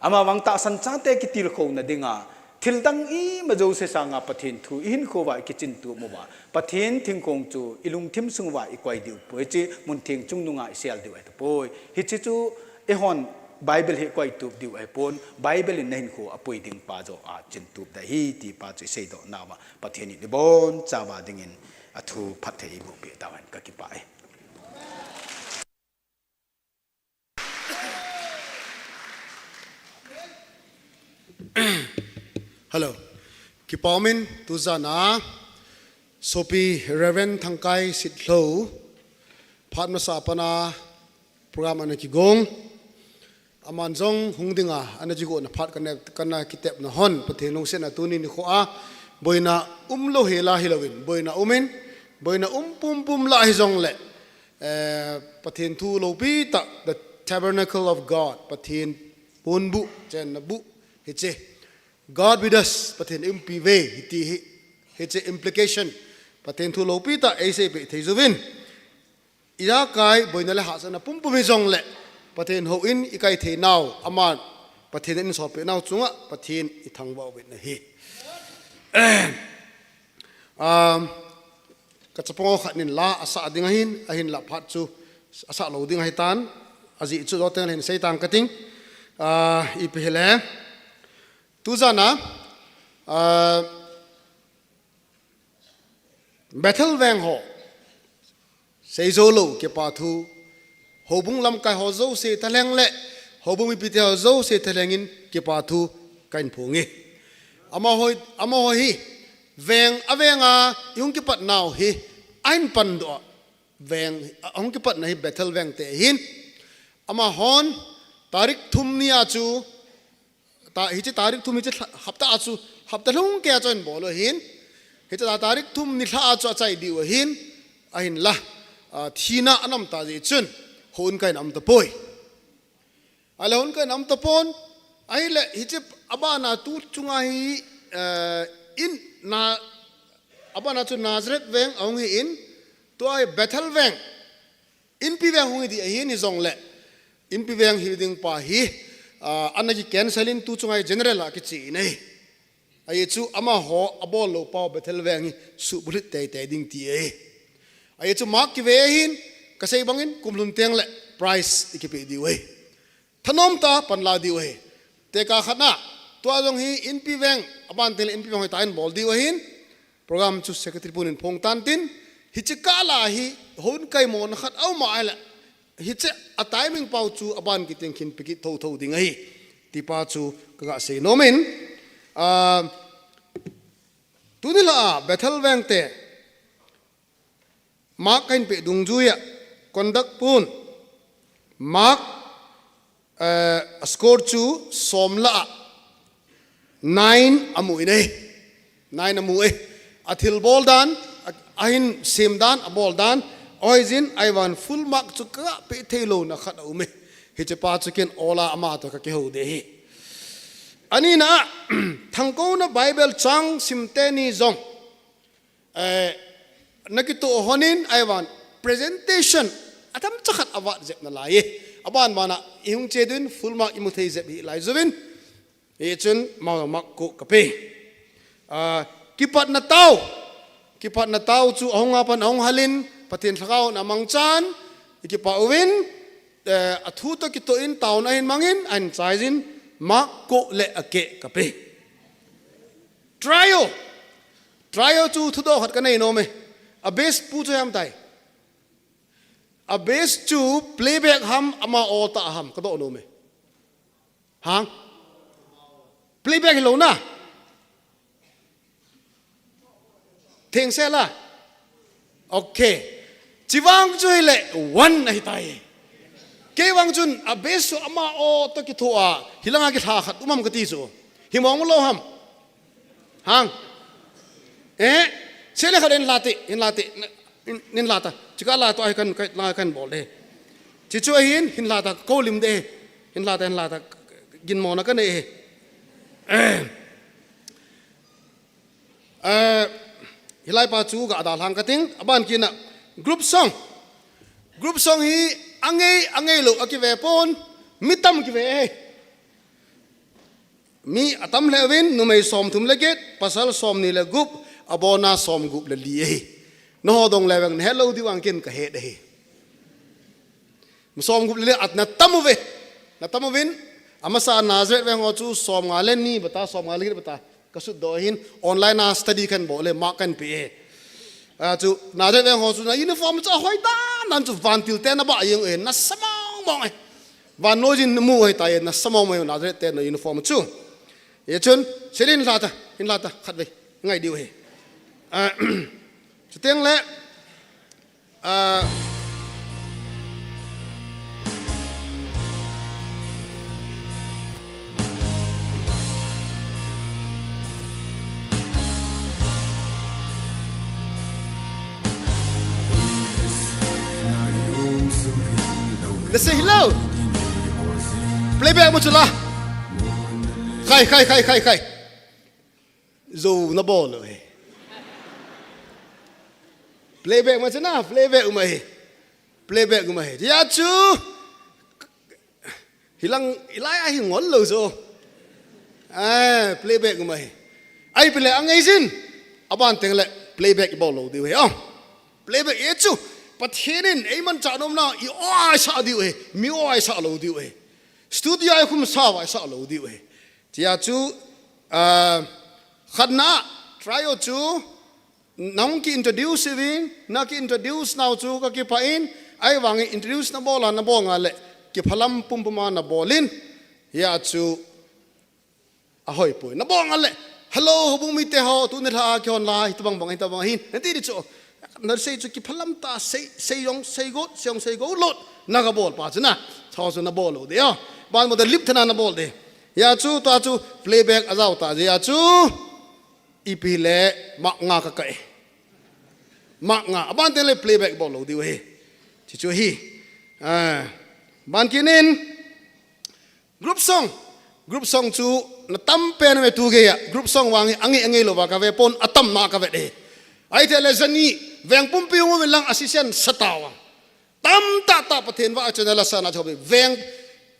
Amavang tahsan chate kitilkhouna dinga, thil dang ima jouse sanga Pathen thu i hinkho uva i kichin tup uva, Pathen thingkhong chu i lungthim sung uva i koi diu poi, hiche mun theng chungnunga i sel diu ahi tapoi. Hiche chu eihon Bible hi koi tup diu ahipon, Bible in na hinkho a pui ding pa joh a chin tup ding ahi ti pa chu i seidoh nauva, Pathen in i bonchauva dingin athu phatthei eiboh peh tauhen, ka kipah e. Hello. Kipa umin, tujan a Sopi Reverend Thangkai Sitlhou, phat masa a pat a program ana kigong. Aman jong hung dinga, ana kigong na phat kana, kana kitepna hon, Pathen lungsetna tuni nikho a, boina umlou hela hilouvin, boina umin, boina um pumpum lah hijongle, eh, Pathen thu loupi tah, the tabernacle of God, Pathen ponbuh, chenna buh, hiche. God with us, Pathen umpi uve, hiti hi, hiche implication, Pathen thu loupi tah, eisei peh thei jouvin. Ijakai, boina le hahsatna pumpum hijongle, Pathen houin ikai theinau, aman, Pathen in eisolpeh nau chunga, Pathen ithangvah uvin ahi. Um, Ka chapang khat nin la asah ding ahin, ahinlah phat chu asah lou ding ahitan, ajeh chu doteng le hin seitan kating, ah, ipi hile. Tujan a, ah, Bethel veng ho, seijou lou, kipa thu, houbung lamkai ho jouse thalheng le, houbung mipite ho jouse thalheng in kipa thu kahin phong e. Amaho, amaho hi, veng, avenga, ihung kipat nau hi, ahin pandoh a, veng, ahung kipatna hi Bethel veng te ahin. Amahon, tarik thum ni a chu, ta, hiche tarik thum hiche lha-, hapta a chu, hapta lhung kei a chu ahin bol u ahin. Hiche ta, tarik thum nilhah a chu achai diu ahin, ahinla, ah, thina anam ta jeh chun, houin kai in aum tapoi. Ahile houin kai in aum tapon, ahile hiche abana tu chunga hi, eh, in na, abana chu Nazareth veng ahung hi in, tua hi Bethel veng, Inpi veng hung hi ding ahin hijongle, Inpi veng hi ding pa hi, ah, ana ki cancel in tu chunga hi general a kiche in ahi. Ajeh chu amaho abol lou pau Bethel veng hi suhbulhit teitei ding ti ahi. Ajeh chu mark kive ahin, kasei bangin kum lhun teng le prize ikipeh diu ahi. Thanom tah a panla diu ahi. Tekah khat na, tua jong hi Inpi veng, aban teng le Inpi veng hoitah in bol diu ahin, program chu secretary pun in phong tan tin, hiche kah la hi, houin kai mona khat aum a ahile, hiche a timing pau chu aban kit teng khin pe kit thotho ding ahi, ti pa chu kaga sei nom in, ah, tuni la a Bethel veng te, mark kahin peh dungjui a, conduct pun, mark, eh, a score chu som la a, nine amu in ahi. Nine amu e. Athil bol dan, a, ahin sem dan, abol dan, ahoijin, ahivangin full mark chu kapeh thei louna khat aum e. Hiche pa chu ken ola ama toh kakihou ding ahi. Anina a, Thangkouna Bible chang sim teni jong, eh, nakitoh hon in, ahivangin presentation, atam chakhat avat jep nalai e. Aban bana, ihung che ding in full mark imu thei jep hih lai jouvin. Hichun, mark, mark ko kape. Ah, kipatna tao. Kipatna tao chu ahung a pat ahung hal in, Pathen lhagao in amangchan, ikipa uvin, eh, athu toh kitoh in taona ahin mangin, ahin chaijin, mark ko le akeh kape. Trio. Trio chu thudoh khat kanei nom e. A bass pu chu ham tai. A bass chu playback ham ama o ta ham kadoh nom e. Hang. Playback hilou na. Thengsel a. Okay. Chivang chu hile one ahitai. Kei vang chun a bass chu ama o toh kitho a, hilanga kilha khat um am kati chu. Himong lou ham. Hang. Eh, sele khat in lati, in lati, in, in lata. Chika la to ai kan, kan, la kan bol de. Chichu ahin, hin lata, ko lim de. Hin lata, hin lata, ginmona kanei e. Eh. Eh, hilai pa chu ga dalhang kating, aban kit na group song. Group song hi angei, angei lou akive pon, mi tam kive e. Mi atam lheh uvin, numei somthum le get, pasal somni le gup, abona somgup le li ahi. Nangho dong le vang nahet lou diu vang ken kahet ahi. Somgup le li a natam uve. Natam uvin, amasa Nazareth veng ho chu somnga le ni bata, somnga le get bata. Kasut doh hin, online a study kan bol le, mark kan pe e. A chu, Nazareth veng ho chu na uniform chu ahoi dan dan chu vantil te na ba jeng e, nasa mong mong e. Vannoi jin mu hoi ta e, nasa mong mong e Nazareth te na uniform chu. Hichun, sele in lata, in lata, khatvei, ngai diu ahi. Ah, chuteng le, ah, Nasei hilou. Playback mu chula. Khai, khai, khai, khai, khai. Zo na bol u hi. Playback ma chu na, playback ma hi. Playback ma hi. Tia chu. Hilang, ilai a hi ngol lo zo. Eh, playback ma hi. Ai pile angai jin. Aban teng le playback bol lo diu hi. Oh. Playback e chu. Pathen in ei mancha nom na i o ai sa diu hi. Mi o ai sa lo diu hi. Studio ai khum sa vai sa lo diu hi. Tia chu, ah, khatna, trio chu, nang ki introduce uvin, na ki introduce nau chu ka kipah in, ai vang introduce na bol a na bol nga le, kiphalam pum pum a na bol in, hia chu, a hoi poi. Na bol nga le, "Hello, houbung mite ho, tuni lha a kihon lai, hitobang bang, hitobang hin," na ti di chu, na sei chu kiphalam ta, sei, sei jong, sei got, sei jong, sei got lot, na ka bol pa chu na, chau chu na bol lo de, oh. Ban mo de lip thana na bol de. Hia chu, tua chu, playback a jao ta, hia chu, ipi le, mark nga ka kai. Mark nga, aban te le playback bol lo diu hi. Chi chu hi. Ah, ban kinin, group song. Group song chu na tam pen ve tu gei a. Group song vang hi angi angi lo va ka ve pon atam na ka ve de. Ai te le jani veng pumpi hung ve lang assistant satawa. Tam ta ta Pathen va chana la sana thobi. Veng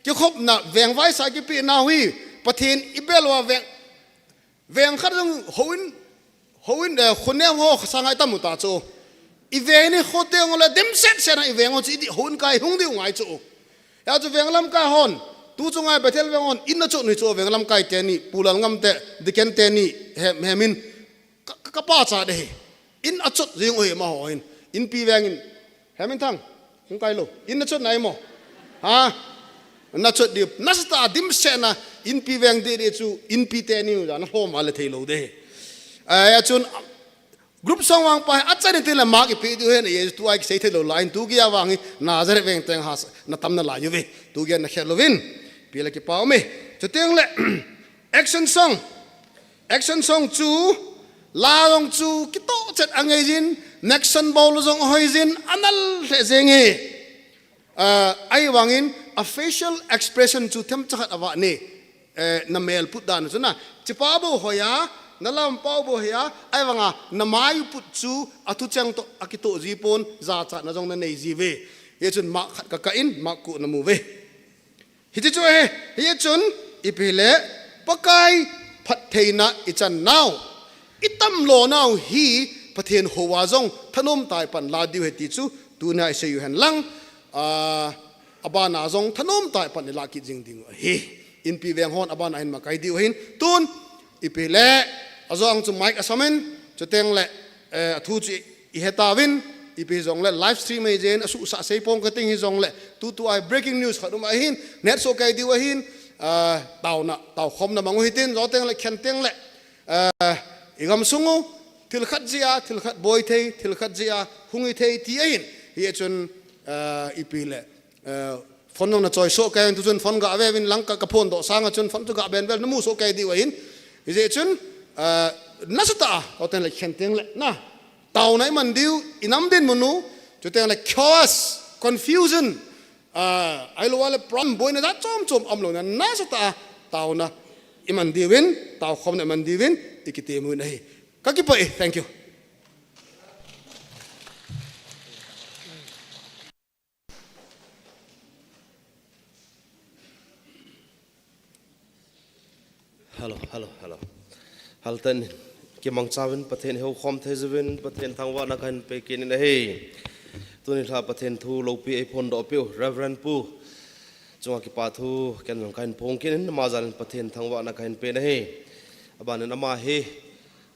kikhop na veng vai sa kipi na hui. Pathen i bel va veng veng khat jong houin, houin, eh, khunem ho sanga i tam u ta chu. I veng ni khote ngol le dim set set na i veng ho chu i di houin kai hung diu ngai chu. Ya chu veng lamkai hon. Tu chu ngai Bethel veng hon. In a chu ni chu veng lamkai te ni. Pulal ngam te, diken te ni. Hem, hemin. Ka, ka, ka pa cha de hi. In a chot jing u hi ma ho hin. In pi veng in. Hemin thang. Hung kai lo. In na chot nai mo. Ha? Na chot di. Na sa ta dim se na. In pi veng di di chu. In pi te ni u ja. Na hom a le thei lo de hi. Ai, a chun. Group song vang pa. A chan in tin le mark i pi di u hen. Ye tu ai sei thei lo la. In tu ki a vang hi. Nazareth veng teng ha. Na tam na la yu ve. Tu ki a na khel lo vin. Pi le ki pa u me. Chu teng le. Action song. Action song chu, la jong chu, kitoh chet angai jin, action bol jong ahoi jin, anal le jeng e. Ah, ai vangin, a facial expression chu themcha khat ava ne, eh, na mel put dan chu na. Chipa bo hoya, na lam pau bo hoya, ai vanga, na mai put chu, a thu chang to, a kitoh ji pon, ja cha na jong na nei ji ve. Ye chun mark khat ka ka in, mark ku na mu ve. Hiti chu ahi, hichun ipi le Pakai phattheina i chan nau, i tam lo nau hi Pathen houva jong thanom tai pan la diu ahi ti chu tuna i sei u hen lang, a, abana jong thanom tai pan i la kit jing ding u ahi. Inpi veng hon abana hin makai diu ahin tun ipi le ajong chu mic a samin chuteng le, eh, a thu chu i hetauvin, ipi jong le live stream ei jen, a suhsah sei pong ka ting hi jong le, tutu ai breaking news khat um ahin, net soh kai diu ahin, ah, tauna, taukhomna mang u hitin, joteng le, khenteng le, ah, i gam sung u, thil khat jia, thil khat boi thei, thil khat jia, hung i thei ti ahin, hi chun, ah, ipi le, Eh, phone jong na choi soh kei, tu chun phone ga ve vin lang ka, ka phone doh sanga chun phone chu ga ben vel na mu soh kei diu ahin. Hijeh chun, eh, nasatah a, koten le khenteng le, na. Tauna i man diu, i nam dinmun u, chuteng le chaos, confusion, eh, ahilou le problem boina jat chom chom um lou na, nasatah a, tauna i man diuvin, taukhomna i man diuvin, i kitem u ahi. Ka kipah e, thank you. Hello, hello, hello. Halten kimangcha uvin Pathen houkhom thei jouvin Pathen thangvahna kahin pe kit in ahi. Tuni lha Pathen thu loupi ei phondoh piu Reverend Pu chunga kipa thu ken jong kahin phong kit in ama jal in Pathen thangvahna kahin pe in ahi. Abanin ama hi,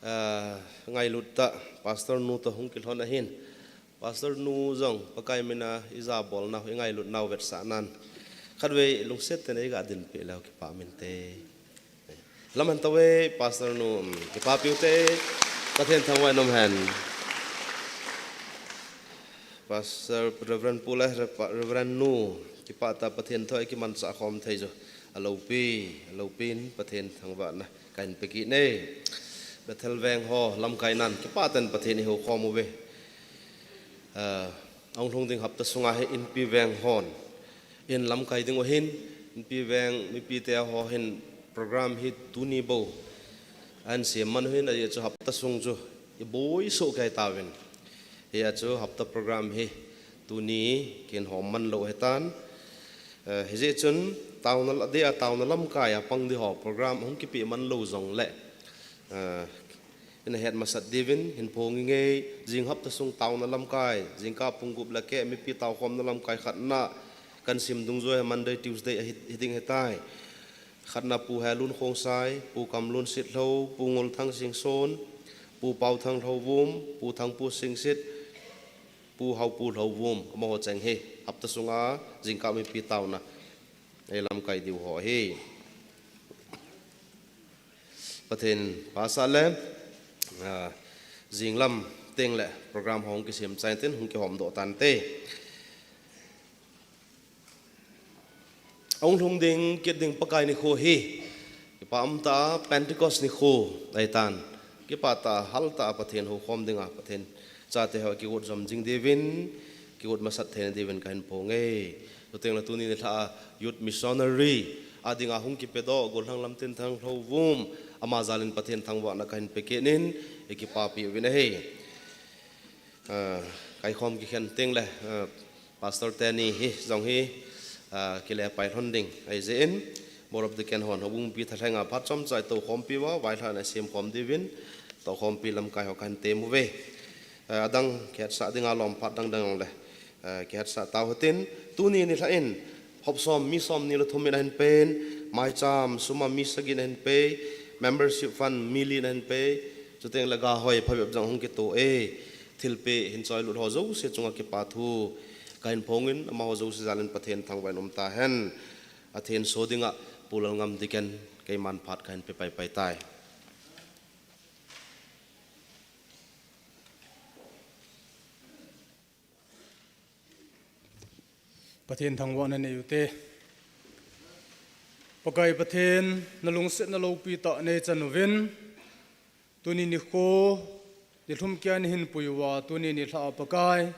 ah, ngailut tah Pastor nu toh hung kilhon ahin. Pastor nu jong, Pakai mina i jabolnau, i ngailutnau vetsahnan. Khatvei lungset tah in ei ga dinpeh leu kipah minte. Lam hen tauve, Pastor nu, um, kipah piu te, Pathen thangvah in um hen. Pastor Reverend Pu le Rev-, Reverend nu, kipah tah Pathen thu ei kimanchah khom thei jo. Aloupi, aloupin Pathen thangvahna kahin pe kit e. Bethel veng ho lamkai nan kipah tah in Pathen i houkhom uve. Ah, ahung lhung ding hapta sunga hi Inpi veng hon in lamkai ding u ahin, Inpi veng mipite ho hin program hi tuni bou, Ahin sem man u ahin, ajeh chu hapta sung chu iboi soh kei tauvin. Hijeh a chu hapta program hi tuni kin hom man lou ahitan. Eh, hijeh chun taona la-, dia taona lamkai a pang di ho program hung kipeh man lou jongle, eh, ina het masat diuvin hin phong inge. Jing hapta sung taona lamkai, jingkah pung gup le keh mipi taokhomna lamkai khatna, kan sim dungjuiya Monday, Tuesday ahi, hiding ahitai. Khatna Pu Helun Khongsai, Pu Kamlun Sitlhou, Pu Ngolthang Singson, Pu Pauthang Lhouvum, Pu Thangpu Singsit, Pu Haupu Lhouvum, amaho cheng hi hapta sunga jingkah mipi taona eilamkai diu ho ahi. Pathen pha sah le, ah, jinglam tengle program hung kisem chai intin hung kihomdoh tante. Ahung lhung ding, kit ding Pakai nikho hi, kipah umtah a Pentecost nikho ahitan. Kipah tah a, hal tah a Pathen houkhom dinga, Pathen chate ho kigot jom jing diuvin, kigot masat theina diuvin kahin phong e. Chuteng le tuni nilhah a Youth Missionary a dinga hung kipedoh, Golhang Lamtinthang Lhouvum, ama jalin Pathen thangvahna kahin pekit in, ikipapi uvin ahi. Ah, kaikhom kikhen tengle, ah, Pastor teni hi jong hi, ah, kile pai lhon ding ahi jeh in, Board of Deacon hon houbung mipi thalhenga phat chomcha itoukhompi uva, vaihomna semkhom diuvin, toukhompi lamkai ho kahin tem uve. Ah, adang kihetsah dinga lom phat dangdang le, ah, kihetsah tau hitin, tuni nilhah in, hop som, mi somni le thum in ahin pen, maicham sum a mi sagi in ahin pei, membership fund mi li in ahin pei, chuteng le ga hoi phabep jong hung kito e, thilpeh hin choilut ho jouse chunga kipathu kahin phong in, amaho jouse jalin Pathen thangvah in umtahen. Athenso dinga Pu Lalngam Deacon keiman phat kahin pe paipai tai. Pathen thangvahna nei ute. Pakai Pathen, nalungsetna loupi tah neichan uvin, tuni nikho, nilhum kia nahin pui uva, tuni nilhah a Pakai,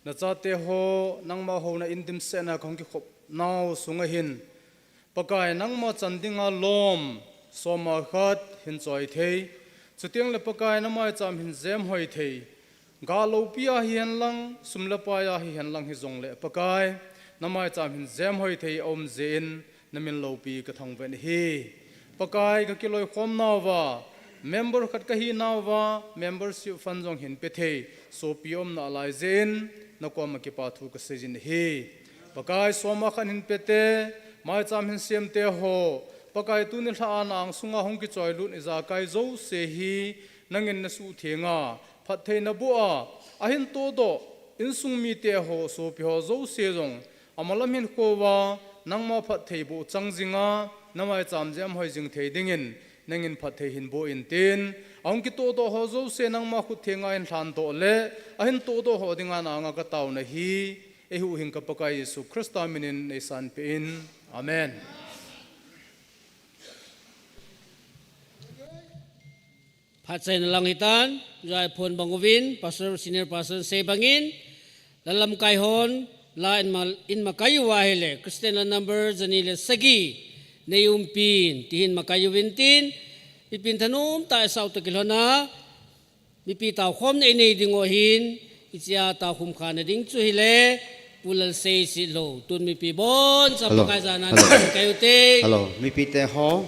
nachate ho, nangma houna in dimsetna kahung kikhop nau sunga hin, Pakai, nangma chan dinga lom, soma khat hin choi thei, chuteng le Pakai, namaicham hin jemhoi thei, ga loupi a hihen lang, sum le pai a hihen lang hijongle, Pakai, namaicham hin jemhoi thei aum jeh in, namin loupi kathangvah in ahi. Pakai, kakiloikhom nauva, member khat kahi nauva, membership fund jong hin pe thei, sopi aum nalai jeh in, nakoma kipathu kasei jin ahi. Pakai, soma khat hin pete, maicham hin semte ho, Pakai, tuni nilhah a na angsunga hung kichoilut ijakai jouse hi, nangin nasuhtheng a, phatthei naboh a, ahin tohdoh, insung mite ho, sopi ho jouse jong, amalam hin kouva, nangma phatthei boh chang jinga, namaicham jemhoi jing thei dingin, nangin phatthei hin boh intin, ahung kitohdoh ho jouse nangma khut thenga hin lhandoh le, ahin tohdoh ho dinga na anga kataona hi, eihuhhing ka Pakai Jesu Christa minin neisanpeh in. Amen. Phatchaina lang hitan, jai phon bang uvin, Pastor, Senior Pastor sei bangin, la lamkai hon, la in ma, in makai uva ahile, Christian la number jani le sagi, nei umpin, tihin makai uvin tin, mipin thanom tah a isau toh kilhona, mipi taokhomna inei ding u ahin, hichea taokhum khana ding chu hile, Pu Lalsei Sitlhou, tun mipi boncha Pakai jana makai ute. Hello, mipite ho.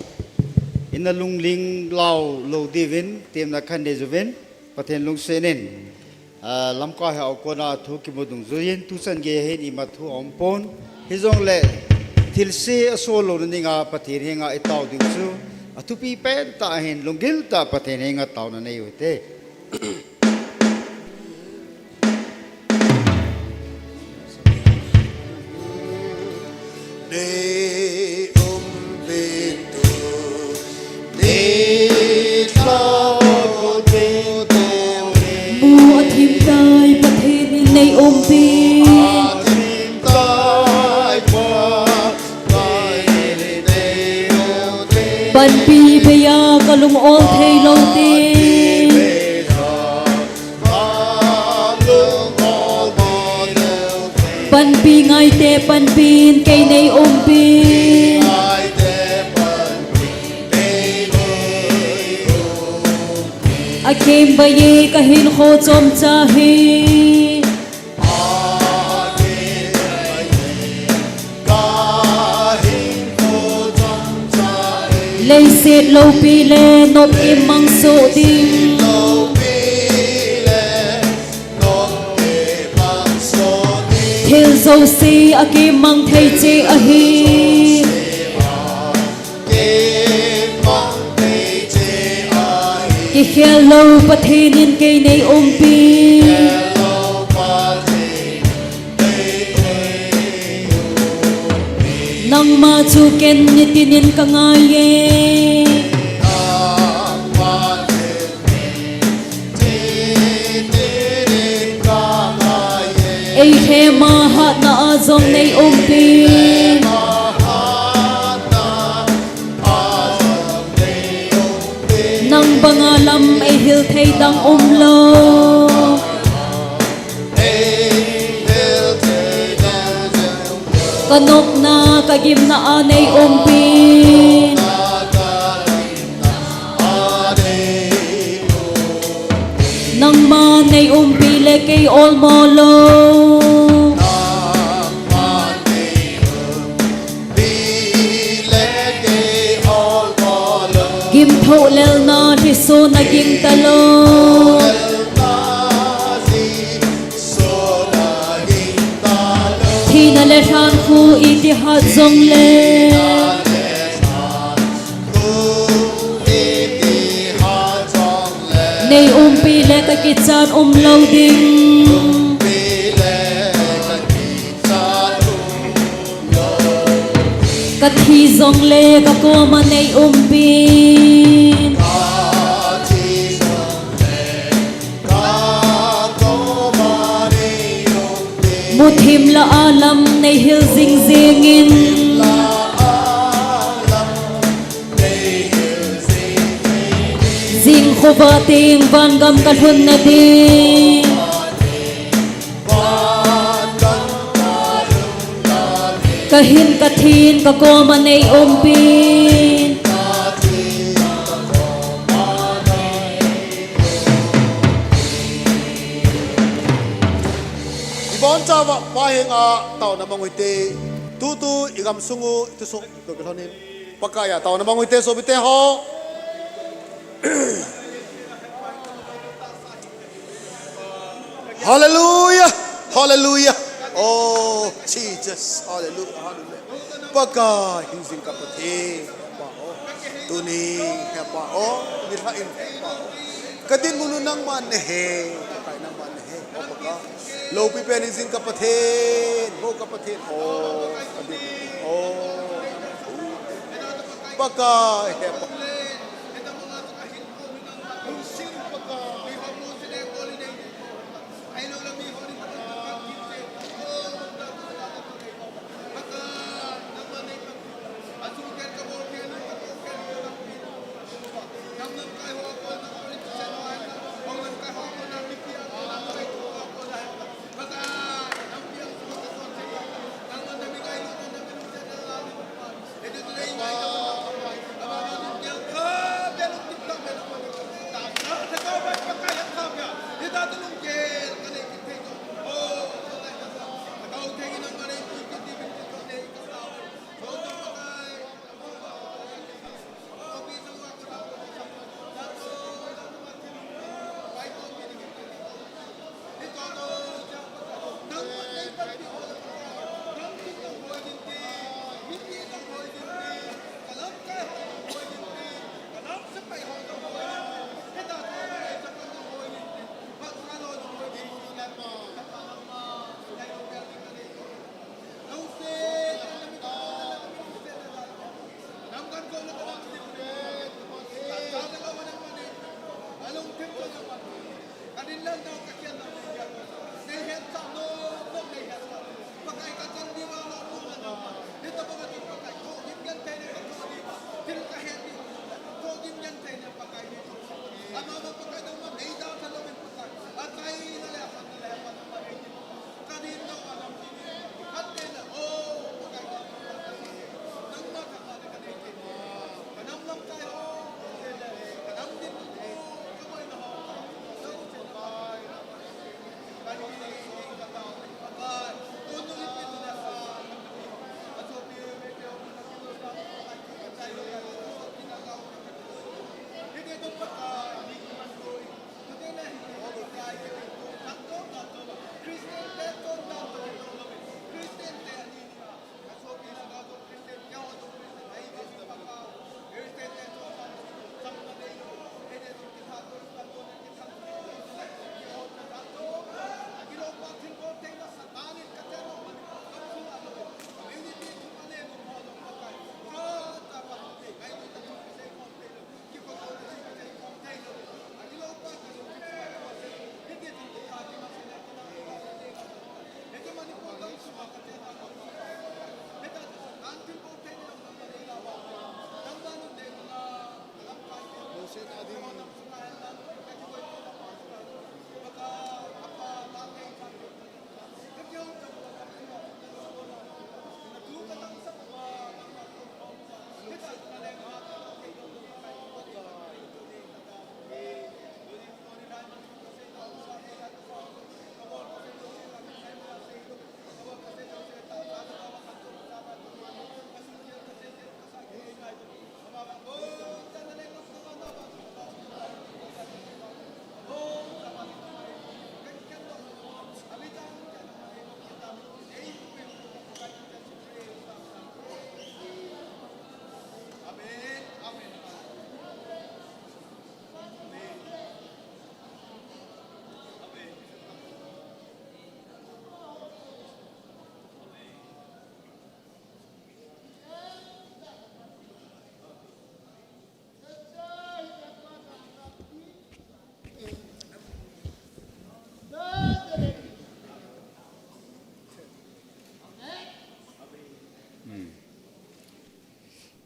Ina lungling lou lou diuvin, temna khan nei uvin, Pathen lungset in. Ah, lamkai ho a kona thu kimu dungjuiyin, tuchan gei hin imat thu aumpon. Hijongle, thilse asol louna dinga Pathen henga itao ding chu, athupi pentah ahin lunggil tah a Pathen henga taona nei ute. Mu athim tai Pathen in nei umpi. Panpi beiya kalung ol thei lou te. Panpi ngaite, panpin kei nei umpi. Kembai e, kahinkho chomcha hi. Leiset loupi le nop imang soh ding. Thil jouse akimang thei cheh ahi. Kikhel lou Pathen in kei nei umpi. Nangma chu ken nitin in ka ngai e. Ei hema hatna a jong nei umpi. Nang banga lam ei hil thei dang umlou. Ka nopna, ka gimna a nei umpi. Nangma nei umpi le kei olmo lou. Gimthoh lelna thiso na ging talou. Thina le thankhu iti hat jongle. Nei umpi le ka kichat umlou ding. Ka thi jongle ka koma nei umpi. Muthim la a lam nei hil jing jing in. Jing khovah teng vangam ka lhun na ding. Ka hin ka thin ka koma nei umpi. I bonchauva Pa henga taona mang u hite. Tutu i gamsung u, i thusung u, i kilhonin Pakaiya taona mang u hite, sopite ho. Hallelujah. Hallelujah. Oh, Jesus. Hallelujah. Hallelujah. Pakai hingjing ka Pathen. Hepa o. Tuni, Hepa o. Nilhah in, Hepa o. Ka dinmun u nangman nahe. Pakai nangman nahe. O Pakai. Loupi pen hingjing ka Pathen. Ho ka Pathen. O, ka dinmun u. O. Pakai, Hepa.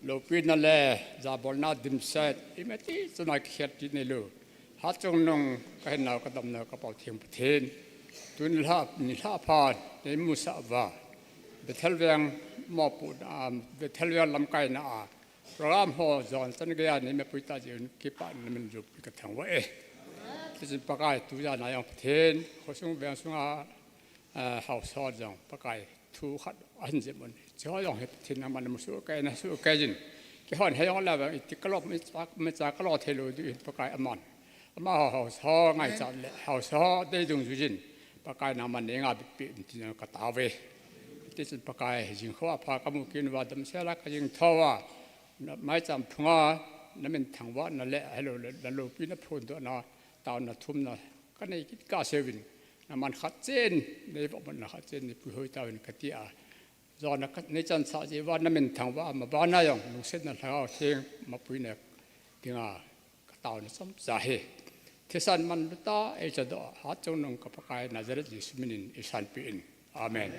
Lopina le jabolna dimset, imeti chana kikhel ti neilou. Hatchungnung kahinau kadamnau kapao theng Pathen. Tuni lha, nilhah pha, neimusah uva. Bethel Veng mopohna a, Bethel Veng lamkaina a. Program ho jong chan geiya neimapui tah jeh un kipana min jop kathangvah e. Tichun Pakai tujan a jong Pathen, khosung veng sunga, eh, haosa jong Pakai thu khat ahin jep un. Hicheho jong hi Pathen nangman namu sohkei, nasohkei jin. Keihon hijong le vang iti kalo, imacha, imacha kalo theilou diu hin Pakai aman. Amaho haosa ngaichat le, haosa dei dungjuijin. Pakai nangman neinga bitpeh un tin katao uve. Tichun Pakai jingkah pha kamu kit uva damsel a kajing thouva. Na maicham phunga, namin thangvahna le, ahilouleh, naloupina phondohna, taona thumna, kanei kit kahseuvin, nangman khatchen, neivohmona khatchen, neipuihoi tauvin katia. Jona ka, neichansah jeh uva, namin thangvah, mabana jong, lungsetna Lhagao Theng, mapuina dinga, kataona chomcha hi. Thisan manlu tah, eichadoh, hatchungnung ka Pakai Nazareth Jesu minin, eisanpeh in. Amen.